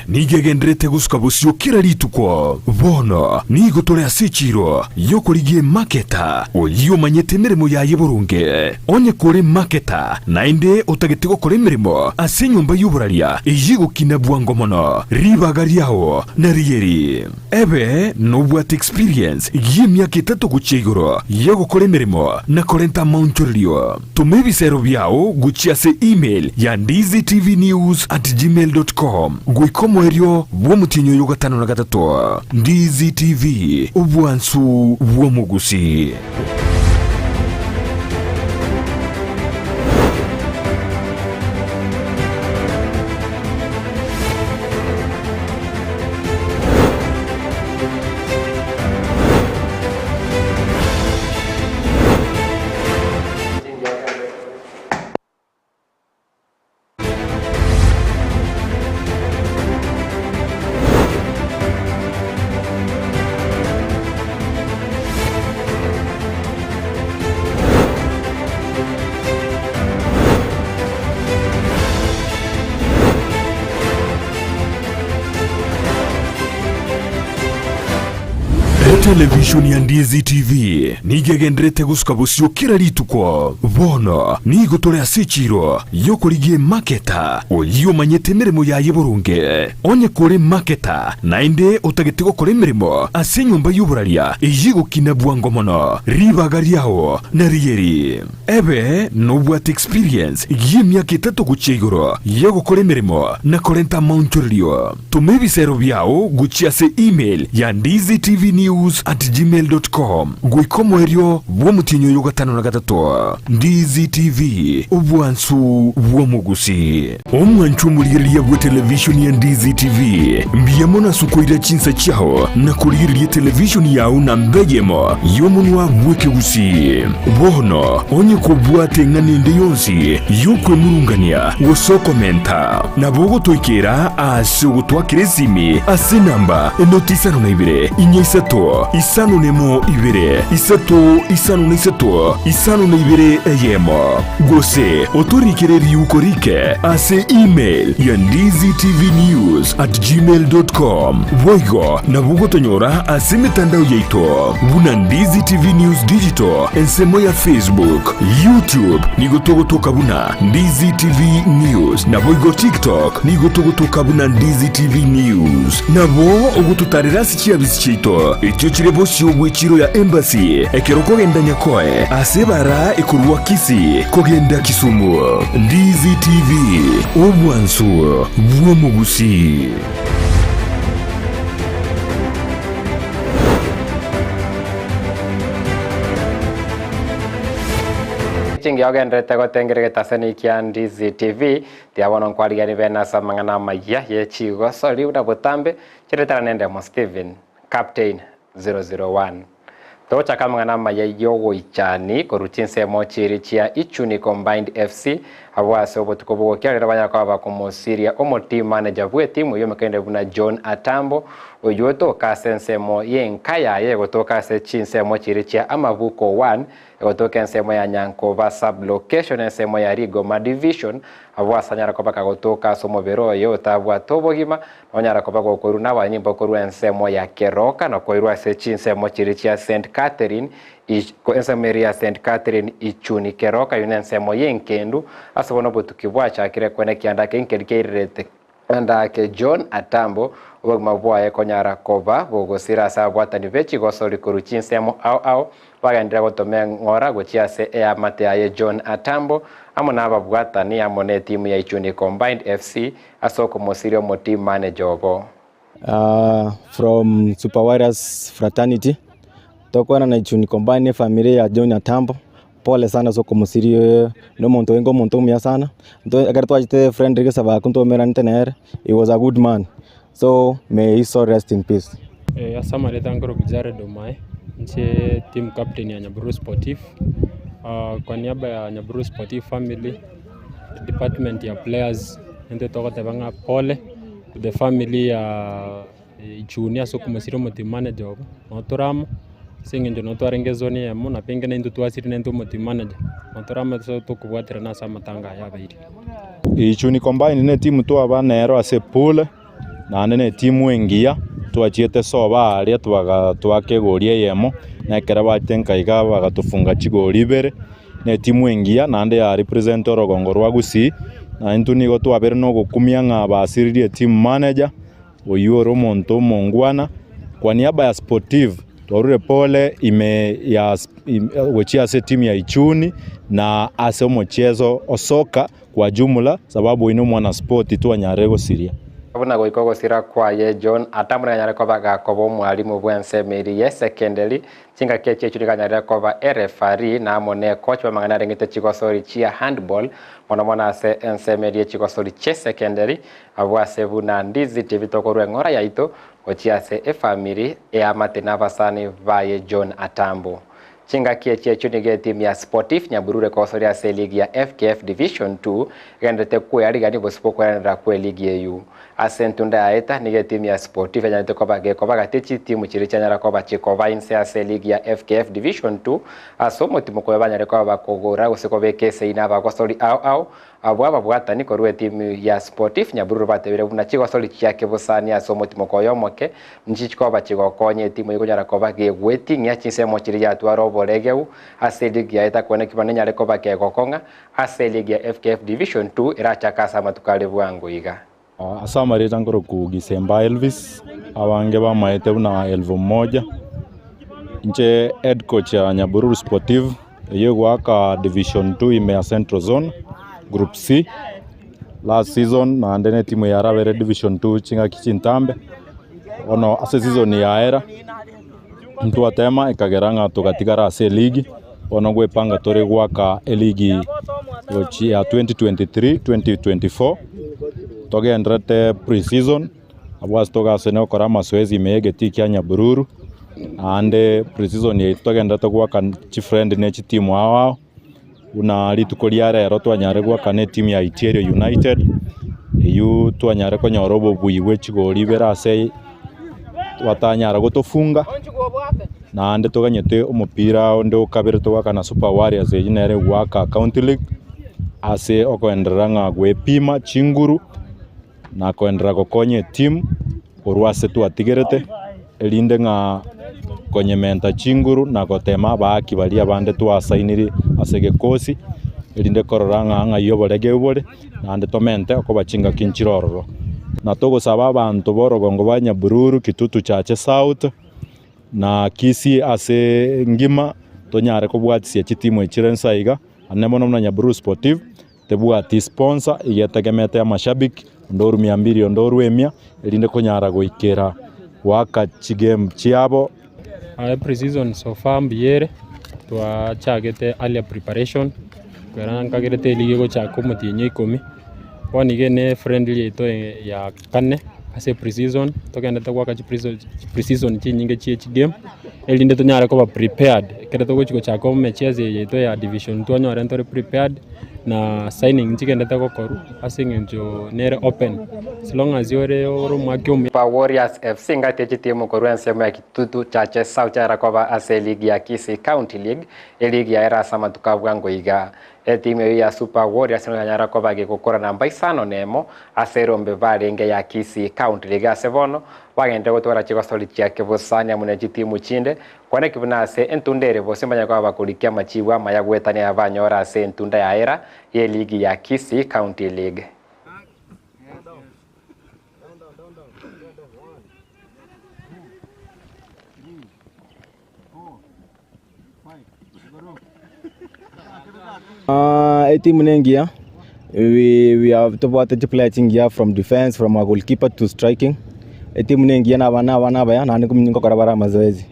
nigo egenderete gosuka bosio kera rituko. Bono nigo tore ase echiiro y'okorigia emaketa, oyio omanyete emeremo yaye boronge. Onye kore maketa, naende otagete gokora emeremo ase enyomba y'oboraria eyio egokina bwango mono, ribaga riao narieri. Ebe nobwate experience y'emiaka etato gochia igoro y'ogokora emeremo na korenta amaonchorerio. Toma ebisero biao gochia ase email ya ndizitvnews@gmail.com goika omoerio bw'omotienyi oyo gatano na gatato. Ndizi TV, obwansu bw'omogusi. Etelevishoni ya Ndizi TV nigo egenderete gosuka bosio kera rituko. Bono nigo tore ase echiiro y'okorigia emaketa oyio omanyete emeremo yaye boronge. Onye kore emaketa naende otagete gokora emeremo ase enyomba y'oboraria eyio egokina bwango mono, ribaga riao narieri. Ebe nobwate experience y'emiaka etato gochia igoro y'ogokora emeremo na korenta amaonchorerio. Toma ebisero biao gochia ase email ya ndizitvnews@gmail.com goika omoerio bw'omotienyi oyo gatano na gatato. Ndizi TV, obwansu bw'omogusi. Omwanchwa omorigereria bw'etelevishoni ya Ndizi TV, mbuya mono ase okoira chinsa chiao na korigereria etelevishoni yao namba eyemo y'omonwa bw'ekegusii. Bono, onye kobwate eng'ana ende yonsi y'okwemurungania gose okomenta, nabo ogotoikera ase ogotwakera esimi ase enamba enoti isano na ibere, inya isato, isano nemo ibere, isato isano na isato, isano na ibere eyemo. Gose otorikere riuko rike ase email ya ndizitvnews@gmail.com. Boigo nabo ogotonyora ase emetandao yaito buna Ndizi TV News Digital ensemo ya Facebook, YouTube nigo togotoka buna Ndizi TV News naboigo TikTok nigo togotoka buna Ndizi TV News. Nabo ogototarera ase chiabisi chiaito echio chire bosio bw'echiro ya Embassy ekero okogenda Nyakoe ase ebara ekorwa Kisii kogenda Kisumu. Ndizi TV, obwansu bw'omogusii. Chingiya ogenderete gotengera egetaseni kia Ndizi TV, tiga bono nkwarigani bene ase amang'ana amayia ye chigosori buna botambe, chiretana nendemo Stephen, Captain 001. Togochaka amang'ana amaya y'ogoichani korwa chinsemo chiiri chia Ichuni Combined FC abwo ase obotuko bogokia rero banyara koba bakomosiria omo team manager bw'etimu eyio omokende buna John Atambo oyio otoka ase ensemo y'enka yaye egotoka ase chinsemo chiiri chia Amabuko 1 egotoka ensemo ya Nyankoba sub location ensemo ya Rigoma division abwo ase anyara koba kagotoka ase omobere oye otabwate obogima Nonyara koba gokoirwa nabanyimbo korwa ensemo ya keroka na koirwa ase chinsemo chiria chia Saint Catherine, ensemo eria ya Saint Catherine Ichuni keroka eyio nensemo y'enkendu, ase bono obotuki bwachakire kwene kianda ake nkeri kiairerete kianda ake John Atambo obogima bwaye konyara koba bogosira ase ababwatani be chigosori korwa chinsemo ao ao Bagenderera gotoma eng'ora gochia ase eamate yaye John Atambo amo nababwatani amo netimu ya Ichuni Combined FC ase okomosiria omoteam manager obo. From Super Warriors fraternity, tokwana Ichuni Combined efamiri ya John Atambo, pole sana ase okomosiria na omonto oinga omonto omuya sana, ekero twachete friendly gose abakwa ntwaumeranete nere, he was a good man, so may his soul rest in peace. Ase amareta nkorokwa Jared Omae, inche team captain ya Nyabururu Sportif, kwa niaba ya Nyabururu Sportif family, department ya players, intwe togoteba ng'a pole to the family ya Ichuni ase okomosira omoteam manager obo, nabo tore amo, ase eng'encho nabo twarenge ezone eyemo na pengine intwe twasirire naintwe omoteam manager, nabo tore amo ase tokobwaterana ase amatanga aya abeire. Ichuni Combined ne etimu twaba nero ase epool, naende ne etimu engiya, twachiete soba aria twaga twaka egori eyemo, na ekero bachete nka iga bagatofunga chigori ibere, ne etimu engiya naende ya represent orogongo rwa Gusii, na intwe nigo twabere na ogokumia ng'a basiririe team manager, oyio ore omonto omongwana, kwa niaba ya Sportive, twarure pole ime ya gochia ase etimu ya Ichuni na ase omocheso o soka kwa jumla sababu oyio nomwana spoti twanyarire gosiria. Buna goika ogosira kwaye John Atambo niganyare koba gakoba omwalimu bw'ensemo eria y'esekenderi, chingaki echio echio niganyarire koba erefari na amo nekochi bw'amang'ana arengete chigosori chia handball mono mono ase ensemo eria y'echigosori chi'esekenderi abwo ase buna Ndizi TV tokorwa eng'ora yaito gochia ase efamiri eamate na abasani baye John Atambo. Chingaki echi echio nigo etimu ya Sportif Nyabururu ekogosoria ase eligi ya FKF Division 2 egendererete kwearigania obosio bw'okweranera kw'eligi eyio. Ase entunda yaeta nigo etimu ya Sportif yanyarete koba gekoba gati chitimu chiria chianyara koba chikoba inse ase eligi ya FKF Division 2 ase omotimo koyo banyare koba bakogora gose kobeka esegi na abagosori ao ao Abwo ababwatani korwa etimu ya Sportif Nyabururu batebire buna chigosori chiake bosani ase omotimoko oyo omoke nchichikoba chigokonya etimu eyio konyara koba gegweting'ia chinsemo chiria yatwara oboregeu ase eligi yaye takoenekigwa nenyare koba kegokong'a ase eligi ya FKF Division 2 erachake ase amatuko are bwango iga. Ase amarieta nkorokwa Gisemba Elvis, abange bamaete buna Elfu Moja. Inche head coach ya Nyabururu Sportive, eyio egoaka division 2 ime ya Central Zone, group C. Last season naende ne etimu yarabere division 2 ching'aki chintambe, bono ase season yaera, ntwatema ekagera ng'a togatigara ase eligi, bono gwepanga tore goaka eligi gochia 2023 2024, togendererete pre-season, abwo ase togasene gokora amazoezi ime ya egetii kia Nyabururu, naende pre-season yaito togendererete goaka chifriend ne chitimu ao ao, buna rituko ria rero twanyare goaka na etimu ya Itiario United, eywo twanyare konyora obobui bwe chigori ibere ase batanyara gotofunga, naende toganyete omopira onde okabere togoaka na Super Warriors eywo nere egoaka County League, ase okoenderera ng'a gwepima chinguru na koenderera gokonya etimu korwa ase twatigerete, erinde ng'a konyementa chinguru na gotema abaaki baria abande twasainiri ase egekosi, erinde korora ng'a ng'ai oboregeu bore, naende tomente okoba chingaki nchire ororo. Na togosaba abanto b'orogongo bwa Nyabururu, Kitutu Chache South, na Kisii ase engima, tonyare kobwatisia chitimu echire nsa iga, naende mono buna Nyabururu Sportive, tebwati sponsor, iga etegemete amashabiki, onde orwa mia mbiri onde orwa emia, erinde konyara goikera goaka chigame chiabo. Aye pre-season so far mbuya ere, twachagete earlier preparation, ekero nkagerete eligi egochaka omotienyi o ikomi, bono iga ene friendly yaito ya kane. ase pre-season, togendete goaka chi pre-season chinyinge chie chigame, erinde tonyare koba prepared ekero togochi gochaka emechieso eye yaito ya division twanyore ntore prepared, na signing nchigendete gokorwa ase eng'encho nere open, as long as ore ore omwake omuya. Ba Warriors FC ngati echitimu korwa ensemo ya Kitutu Chache South chiaera koba ase eligi ya Kisii County League, eligi yaera ase amatuko a bwango iga. Etimu eyio ya Super Warriors nigo yanyara koba gegokora namba isano na emo ase erombe barenge ya Kisii County League ase bono bagenderire gotwara chigosori chia kebosani amo ne chitimu chinde Kwaneki buna ase entunda ere bosio mbanyare koba bakorikia amachibu amaya goetania aya banyore ase entunda ya era y'eligi ya Kisii County League. Etimu nengiya, we have tobwate chiplayer chingiya from defence, from a goalkeeper to striking, etimu nengiya na abana abana abaya naende nkokora bare amazoezi.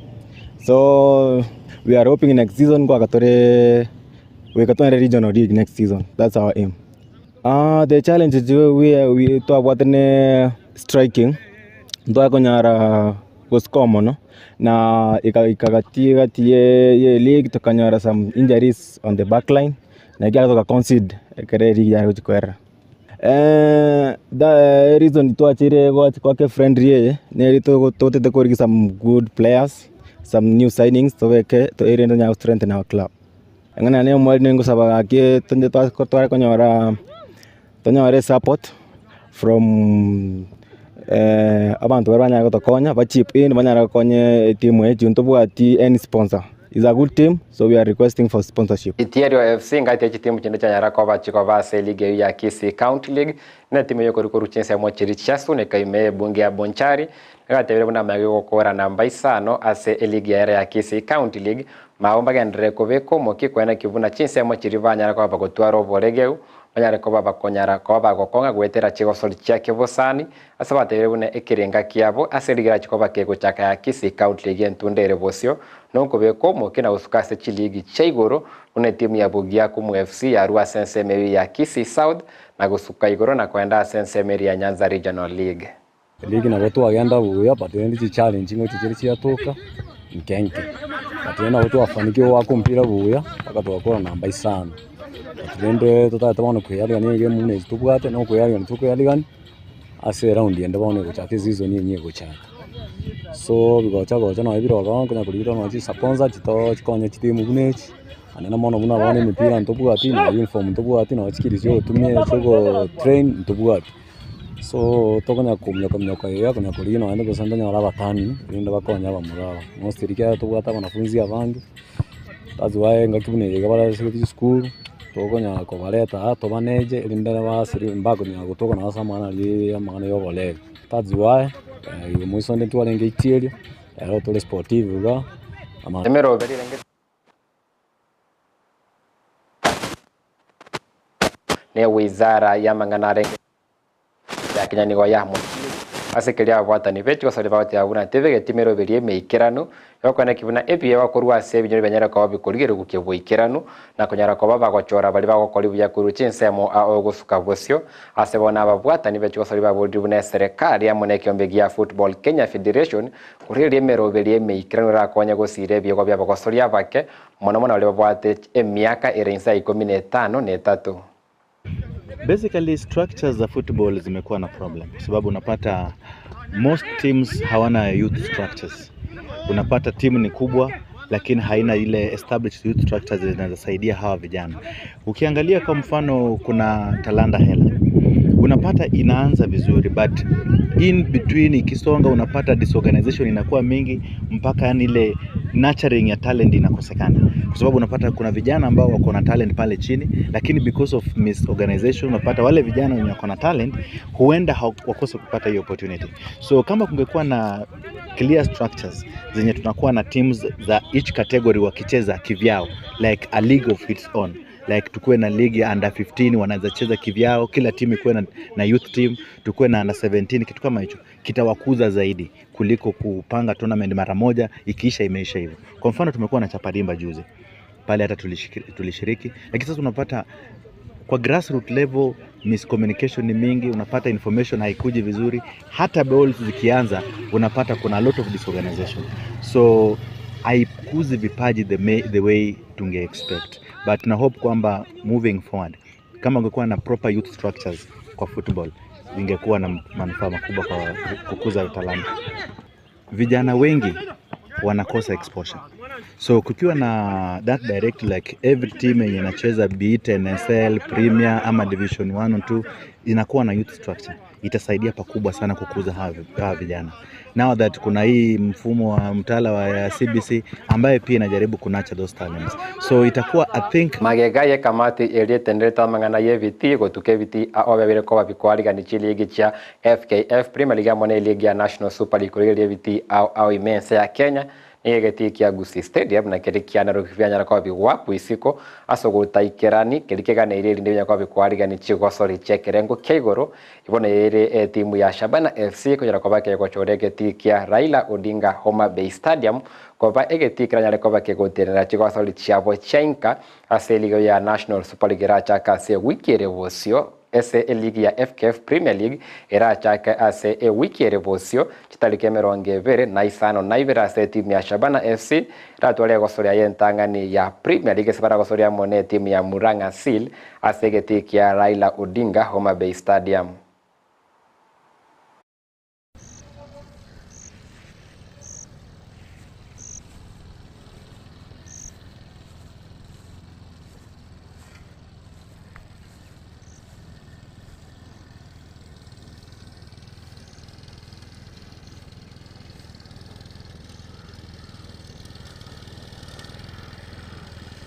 So we are hoping next season ngoaka tore goika twende regional league next season, that's our aim. The challenges we twabwate ne striking, ntwakonyara goscore mono, na ikaika gati gati ye league tokanyora some injuries on the back line, na ekiagera toga concede ekero eligi yare gochia koera. The reason twachire gochi goaka efriendly eye, neri totete korigia some good players, some new signings tobeke erinde tonyare go strengthen our club. Eng'ana yane omweri ningosaba gaki tonye tware konyora tonyore esupport from abanto baria banyare gotokonya ba chip in banyare gokonya etimu eye intwe ntobwati any sponsor. Is a good team so we are requesting for sponsorship. Itierio FC ngati ye chitimu chinde chianyara koba chikoba ase eligi eyio ya Kisii County League, na etimu eyio ekorwa korwa chinsemo chiria chia Suneka ime y'ebunge ya Bonchari, egatebire buna amaiga gokora namba isano ase eligi yaye ya Kisii County League, mao mbagenderere kobeka omokia koenekia buna chinsemo chiria banyara koba bagotwara oboregeu, banyare koba bakonyara koba bagokong'a goetera chigosori chia kebosani, ase batebire buna ekerenga kiabo ase eligi erache koba kegochaka ya Kisii County League entunda ere bosio, nokobeka omokia na gosuka ase chiligi chia igoro buna etimu ya Bogiakumu FC yarua ase ensemo eyio ya Kisii South na gosuka igoro na koenda ase ensemo eria ya Nyanza Regional League. Eligi nabo twagenda buya but rende chichallenge ngochi chire chiatoka nke nke, but rende nabo twafanikiwa goaka omopira buya mpaka togakora namba isano. But rende totagete bono koyarigania egame buna eri tobwate na okoyarigania tokoyarigania ase eround ende bono egochaka eseason enyia egochaka. So bigocha gocha nonye bire ororo nkonya korigia nonye chisponser chitoo chikonye chitimu buna echi, naende mono buna bono emepira ntobwati, na uniform ntobwati, nonye chikiri chia ogotumia chia ogotrain ntobwati. So tokonya kominyoka minyoka iga konya korigia nonye gose ntonyore abatani erinde bakonye abamura aba. Mostly ekiagera tobwate abanafunzi abange, that's why engaki buna eye iga barasegete chisukuru, tokonyara kobareta aa tobaneche erinde basiri mbakonyara gotoka nonye ase amang'ana aria amang'ana ya oboreri. That's why moiso onde ntwarenge itieri, ero tore sportive iga. Emeroberi erenge Ne wizara y'amang'ana arenge ya Kenya nigo yamotirie ase keria ababwatani be chigosori bagoteba buna tebegeti emeroberi emeikeranu yokoeneki buna ebiegwa korwa ase ebinyoro bianyare koba bikorigerigwa keboikeranu na konyara koba bagochora baria bagokori buya korwa chinsemo a ogosuka bosio ase bono ababwatani be chigosori baboriri buna eserekari amo nekiombe gia Football Kenya Federation korigereria emeroberi emeikeranu erakonye gosira ebiegwa biabagosori abake Mono mono baria babwate emiaka ere inse ya ikomi na etano na etato. Basically structures za football zimekuwa na problem kwa sababu unapata most teams hawana youth structures. Unapata timu ni kubwa lakini haina ile established youth structures zinazosaidia hawa vijana. Ukiangalia kwa mfano kuna Talanta Hela unapata inaanza vizuri but in between ikisonga unapata disorganization inakuwa mingi mpaka yani ile nurturing ya talent inakosekana, kwa sababu unapata kuna vijana ambao wako na talent pale chini, lakini because of misorganization unapata wale vijana wenye wako na talent huenda wakose kupata hiyo opportunity. So kama kungekuwa na clear structures zenye tunakuwa na teams za each category wakicheza kivyao like a league of its own like tukuwe na ligi ya under 15 wanaweza cheza kivyao, kila timu ikuwe na youth team, tukuwe na under 17, kitu kama hicho kitawakuza zaidi kuliko kupanga tournament mara moja ikiisha imeisha hivyo. Kwa mfano tumekuwa na Chapadimba juzi pale, hata tulishiriki, lakini sasa unapata Kwa grassroot level miscommunication ni mingi, unapata information haikuji vizuri, hata balls zikianza unapata kuna a lot of disorganization, so haikuzi vipaji the, may, the way tunge expect, but na hope kwamba moving forward kama ungekuwa na proper youth structures kwa football ingekuwa na manufaa makubwa kwa kukuza talanta. Vijana wengi wanakosa exposure, so kukiwa na that direct like every team yenye inacheza be it NSL, Premier ama Division 1 or 2 inakuwa na youth structure, itasaidia pakubwa sana kukuza hawa hawa vijana. Now that kuna hii mfumo wa mtaala wa CBC ambaye pia inajaribu kunurture those talents, so itakuwa I think Magega ye kamati eria etenderete amang'ana ya ebiti gotuka ebiti obebire koba bikwarigani chiligi chia FKF Premier League amo na eligi ya National Super League korigereria ebiti ao ao ime ense ya Kenya nigo egetii kia Gusii Stadium na keria kia Nairobi bianyara koba bigwakwa isiko ase ogotaikerani keria keganeirie erinde binyare koba bikwarigani chigosori chia ekerengo kia igoro igo nere etimu ya Shabana FC konyara koba kegochora egetii kia Raila Odinga Homa Bay Stadium koba egetii keranyare koba kegotenena chigosori chiabo chia inka ase eligi ya National Super League erachake ase ewiki ere bosio ase eligi ya FKF Premier League erachake ase ewiki ere bosio chitariki emerongo ebere na isano na ibere ase etimu ya Shabana FC eratware egosoria y'entang'ani ya Premier League ase baragosoria amo ne etimu ya Murang'a Seal ase egetii kia Raila Odinga Homa Bay Stadium.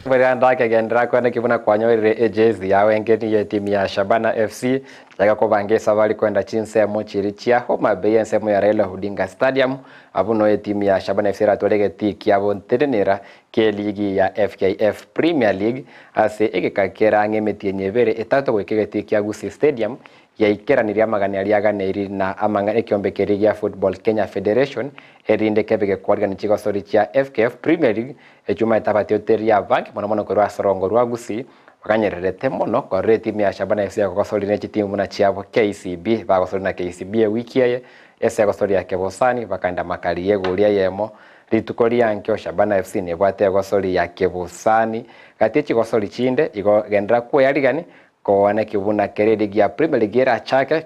Bwera ndakegenderera kweneki buna kwanyorire ejezi yao engeni ye timu ya Shabana FC yaga kobanga esabari kwenda chinsemo chiri chia Homa Bay ensemo ya Raila Odinga Stadium abwo no etimu ya Shabana FC eratware egetii kiabo ntenenera kia eligi ya FKF Premier League ase egeka kera ang'e emetienyi ebere etato goika egetii kia Gusii Stadium Yaikeranirie amagani aria aganeiri na amang'ana ekiombe keria gia Football Kenya Federation erinde kebe gekwarigania chigosori chia FKF Premier League echuma etabati oteria abange mono mono korwa ase orongo rwa Gusii bakanyererete mono korora etimu ya Shabana FC yakogosori ne chitimu buna chiabo KCB bagosori na KCB ewiki eye ase egosori ya Kebosani bakaenda makari y'egori eyemo rituko riankio Shabana FC nebwate egosori ya Kebosani gati echigosori chinde igo genderera kweyarigani Koana ki buna kera eligi ya Premier League erachake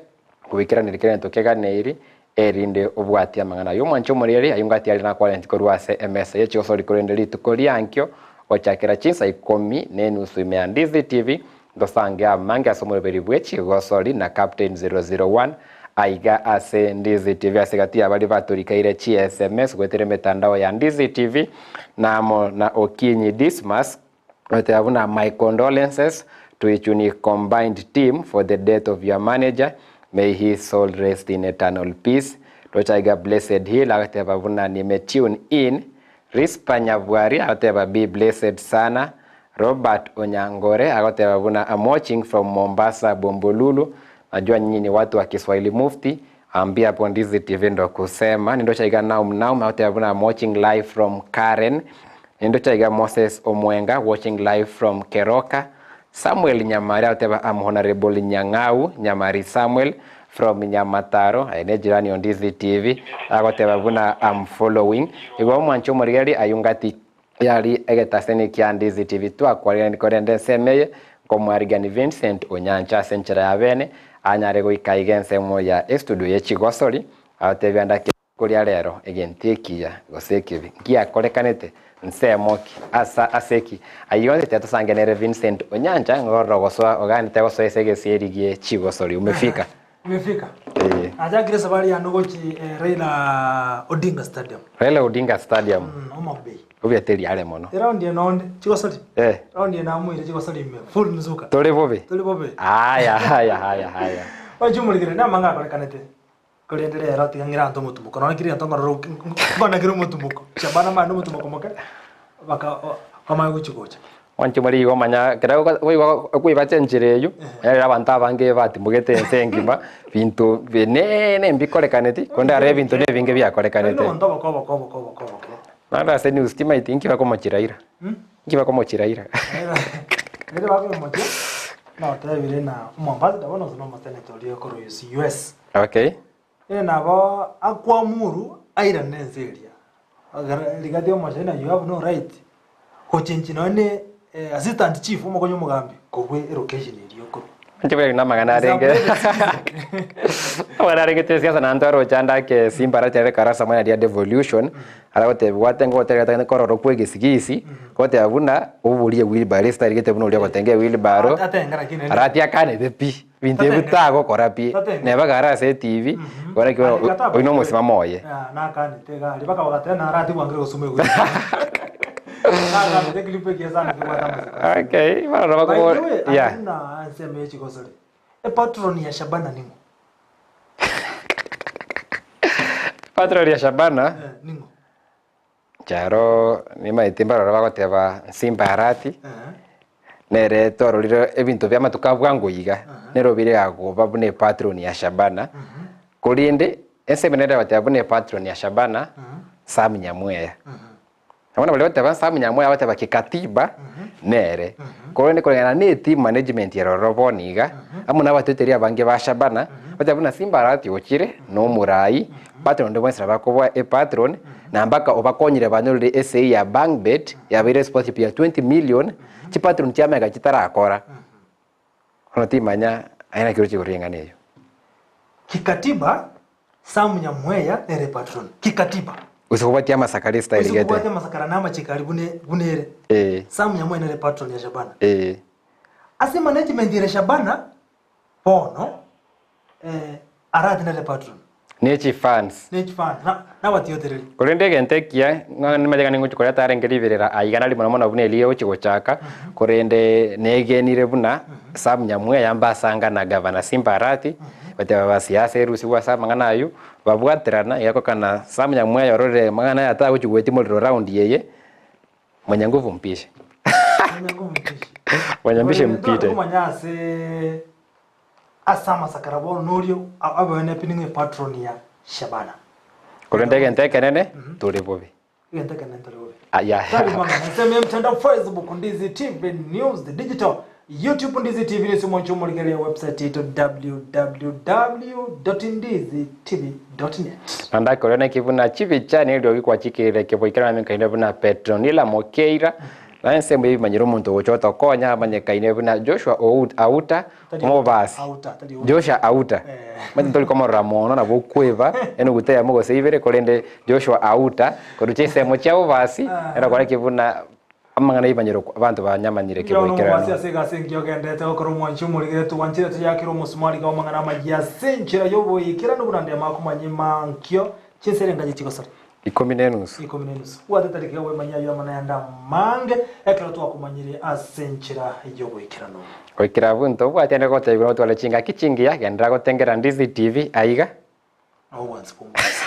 goikeraneria kera egento keganeiri, erinde obwatie amang'ana ay'omwancha omoreri ayio ngati are nakwarenti korwa ase emesa ye chigosori korende rituko riankio gochakera chinsa ikomi na enusu ime ya Ndizi TV ntosange amange ase omoroberi bwe chigosori na Captain 001 aiga ase Ndizi TV ase gati ya baria batorikeire chi SMS goetera emetandao ya Ndizi TV na amo na Okinyi Dismas Goteba buna my condolences to Ichuni combined team for the death of your manager, may his soul rest in eternal peace. Rocha iga Blessed Hill agoteba buna nime tune in. Rispa Nyabwari agoteba be blessed sana. Robert Onyangore agoteba buna I'm watching from Mombasa Bombolulu. Najua nyinyi ni watu wa Kiswahili mufti. Ambia hapo Ndizi TV ndo kusema. Nindocha iga Naum Naum agoteba buna I'm watching live from Karen. Nindocha iga Moses Omwenga watching live from Keroka. Samuel Nyamari agoteba I'm Honorable Nyang'au Nyamari Samuel from Nyamataro aye ne jirani o Ndizi TV agoteba buna I'm following. Igo omwancha omorigereria aywo ngati yari egetaseni kia Ndizi TV twakwarire korende ensemo eye nkomwarigani Vincent Onyancha ase enchera ya bene anyare goika iga ensemo ya estudio ye chigosori agotebia ndake Koria rero egento ekiya gose ekibe ngiakorekanete nsemo ki asa ase ki? Ayio onsi tiga nere Vincent Onyancha ngorora gosoa oganete gosoa ase egesieri gie chigosori. Umefika? Umefika. Ee. Nachakire esabari yane gochi eh, Raila Odinga Stadium. Raila Odinga Stadium. Mm, Homa Bay. Obiete riare mono. Eraundi eye nonde chigosori. Eh. Raundi eye namoire chigosori ime full mzuka. Tore bobe? Tore bobe. Aya haya haya haya. Ochi namanga akorekanete. Korende rero tiga ng'ire abanto omotumoko, nonya kera egento nkorora nkwana kere omotumoko, Shabana mani omotumoko moke, baka bamanye gochia gocha. Mwanche more igo omanya ekero okoibacha enchera eywo, onye rero abanto abange batimogete ense engima, binto bineene mbikorekaneti, korende aro ebinto na ebinge biakorekanete. Naende omonto oboke oboke oboke oboke oboke. Naende ase news timaeti nki bakomochia Raila, nki bakomochia Raila. Raila bakomochia. Notebire na omoambassador bono gose na omosenator oria okorwa US. Okay. Ere nabo akwamuru airane ense eria. Ekero rigati omochie na you have no right gochenchi nonye ne assistant chief omokonyi omogambi kobua elocation eria okorwa. Inche buna na amang'ana arenge amang'ana arenge tesiasa naende twaroche ande ake simba arache karasa mwana ria devolution aragotebigwa ate ngotereta kororo kwa egesigisi goteba buna oborie wheelbarrow ase tarigete buna oria ogotenga ewheelbarrow aratie akanete pi binto ebi tagokora pi neba kare ase etv bono ekero oyio na omosimamo oye. Nakanete iga aria mpaka bagateba naratie bwangire gosoma ewheelbarrow. Nakanete eclip ekiya sana kebwate amaseko ase. Okay, bono By the nabo way, yeah. ande buna ensemo ye chigosori, epatron ya Shabana ning'o? Patron ya Shabana Ning'o? Charo nimaete mbaroro bagoteba Simba Arati, nere twarorire ebinto bia amatuko a bwango iga, nere obire agoba buna epatron ya Shabana, korende ensemo nere egoteba buna epatron ya Shabana, Sam Nyamweya. Bono baria bagoteba Sam Nyamweya bagoteba kikatiba nere, korende koreng'ana na eteam management ere ororo bono iga, amo na abateteri abange ba Shabana, bagoteba buna Simba Arati ochire na omorai, patron onde bwensi nabo akoboa epatron, na mpaka obakonyire banyorire esei ya Bangbet yabeire sponsorship ya 20 million, chipatron chia amega chitarakora. Bono timanya aye naki oroche igoro y'eng'ana eyio. Kikatiba, Sam Nyamweya nere patron. Kikatiba. Gose kobwatia amasakara estyle Gose gete. kobwatia amasakara na amachiko aria buna buna ere. Eh. Sam Nyamweya nere patron ya Shabana. Eh. Ase management ere Shabana, bono eh, arati nere patron. Ne chifans. Ne chifans, na nabatiotereri. Korende egento ekiya, ng'a nimanyete ng'a ningochia koreta arenge riberera aiga nari mono mono buna erio egochia gochaka, korende negenire buna Sam Nyamweya mbasanga na Gavana Simba Arati, bateba ba siasa erusigwe ase amang'ana aywo, babwaterana iga kokana Sam Nyamweya ororire amang'ana aya tagochia goetia morero round eye, mwenye nguvu mpishe. Mwenye nguvu mpishe. Mwenye mpishe Korende mpite. Komanya ase ase amasakara bono norio abeene pi ning'o epatron ya Shabana. Korende egento ekenene, tore bobe. Egento ekenene tore bobe. Aya. Tari mang'ana ensemo ya mtandao Facebook Ndizi TV News the Digital YouTube Ndizi TV News omonche omorigereria website yaito www.ndizitv.net. Naende akorera naki buna chibicha na eriogi gwachikire keboikera namekaine buna Petronila Mokeira, na ensemo y'ebimanyiro omonto ogocha gotokonya amanyekaine buna Joshua Out Auta omobasi. Joshua Auta. Omanyete ntori komorora mono nabo okweba enuguta eyemo gose ibere korende Joshua Auta korwa chinsemo chia bobasi ere okora ki buna amang'ana y'ebimanyiro abanto banyamanyire Mbuya mono keboikeranu. omobasi ase egasi engiya ogenderete gokora omwanchi omorigere togwanchire toyakere omosumari iga omang'ana amayia ase enchera y'oboikeranu buna ndema akomanya emankio chinsere engache chigosare. Ikomi na enusu. Ikomi na enusu. Bwate tariki ya gwemanyia ayio amo nayande amange, ekero twakomanyire ase enchera y'oboikeranu. Goikera abwo ntobwati ande gotebigwa notware chingaki chingiya, genderera gotengera Ndizi TV aiga. Nobwansi bw'omobasi.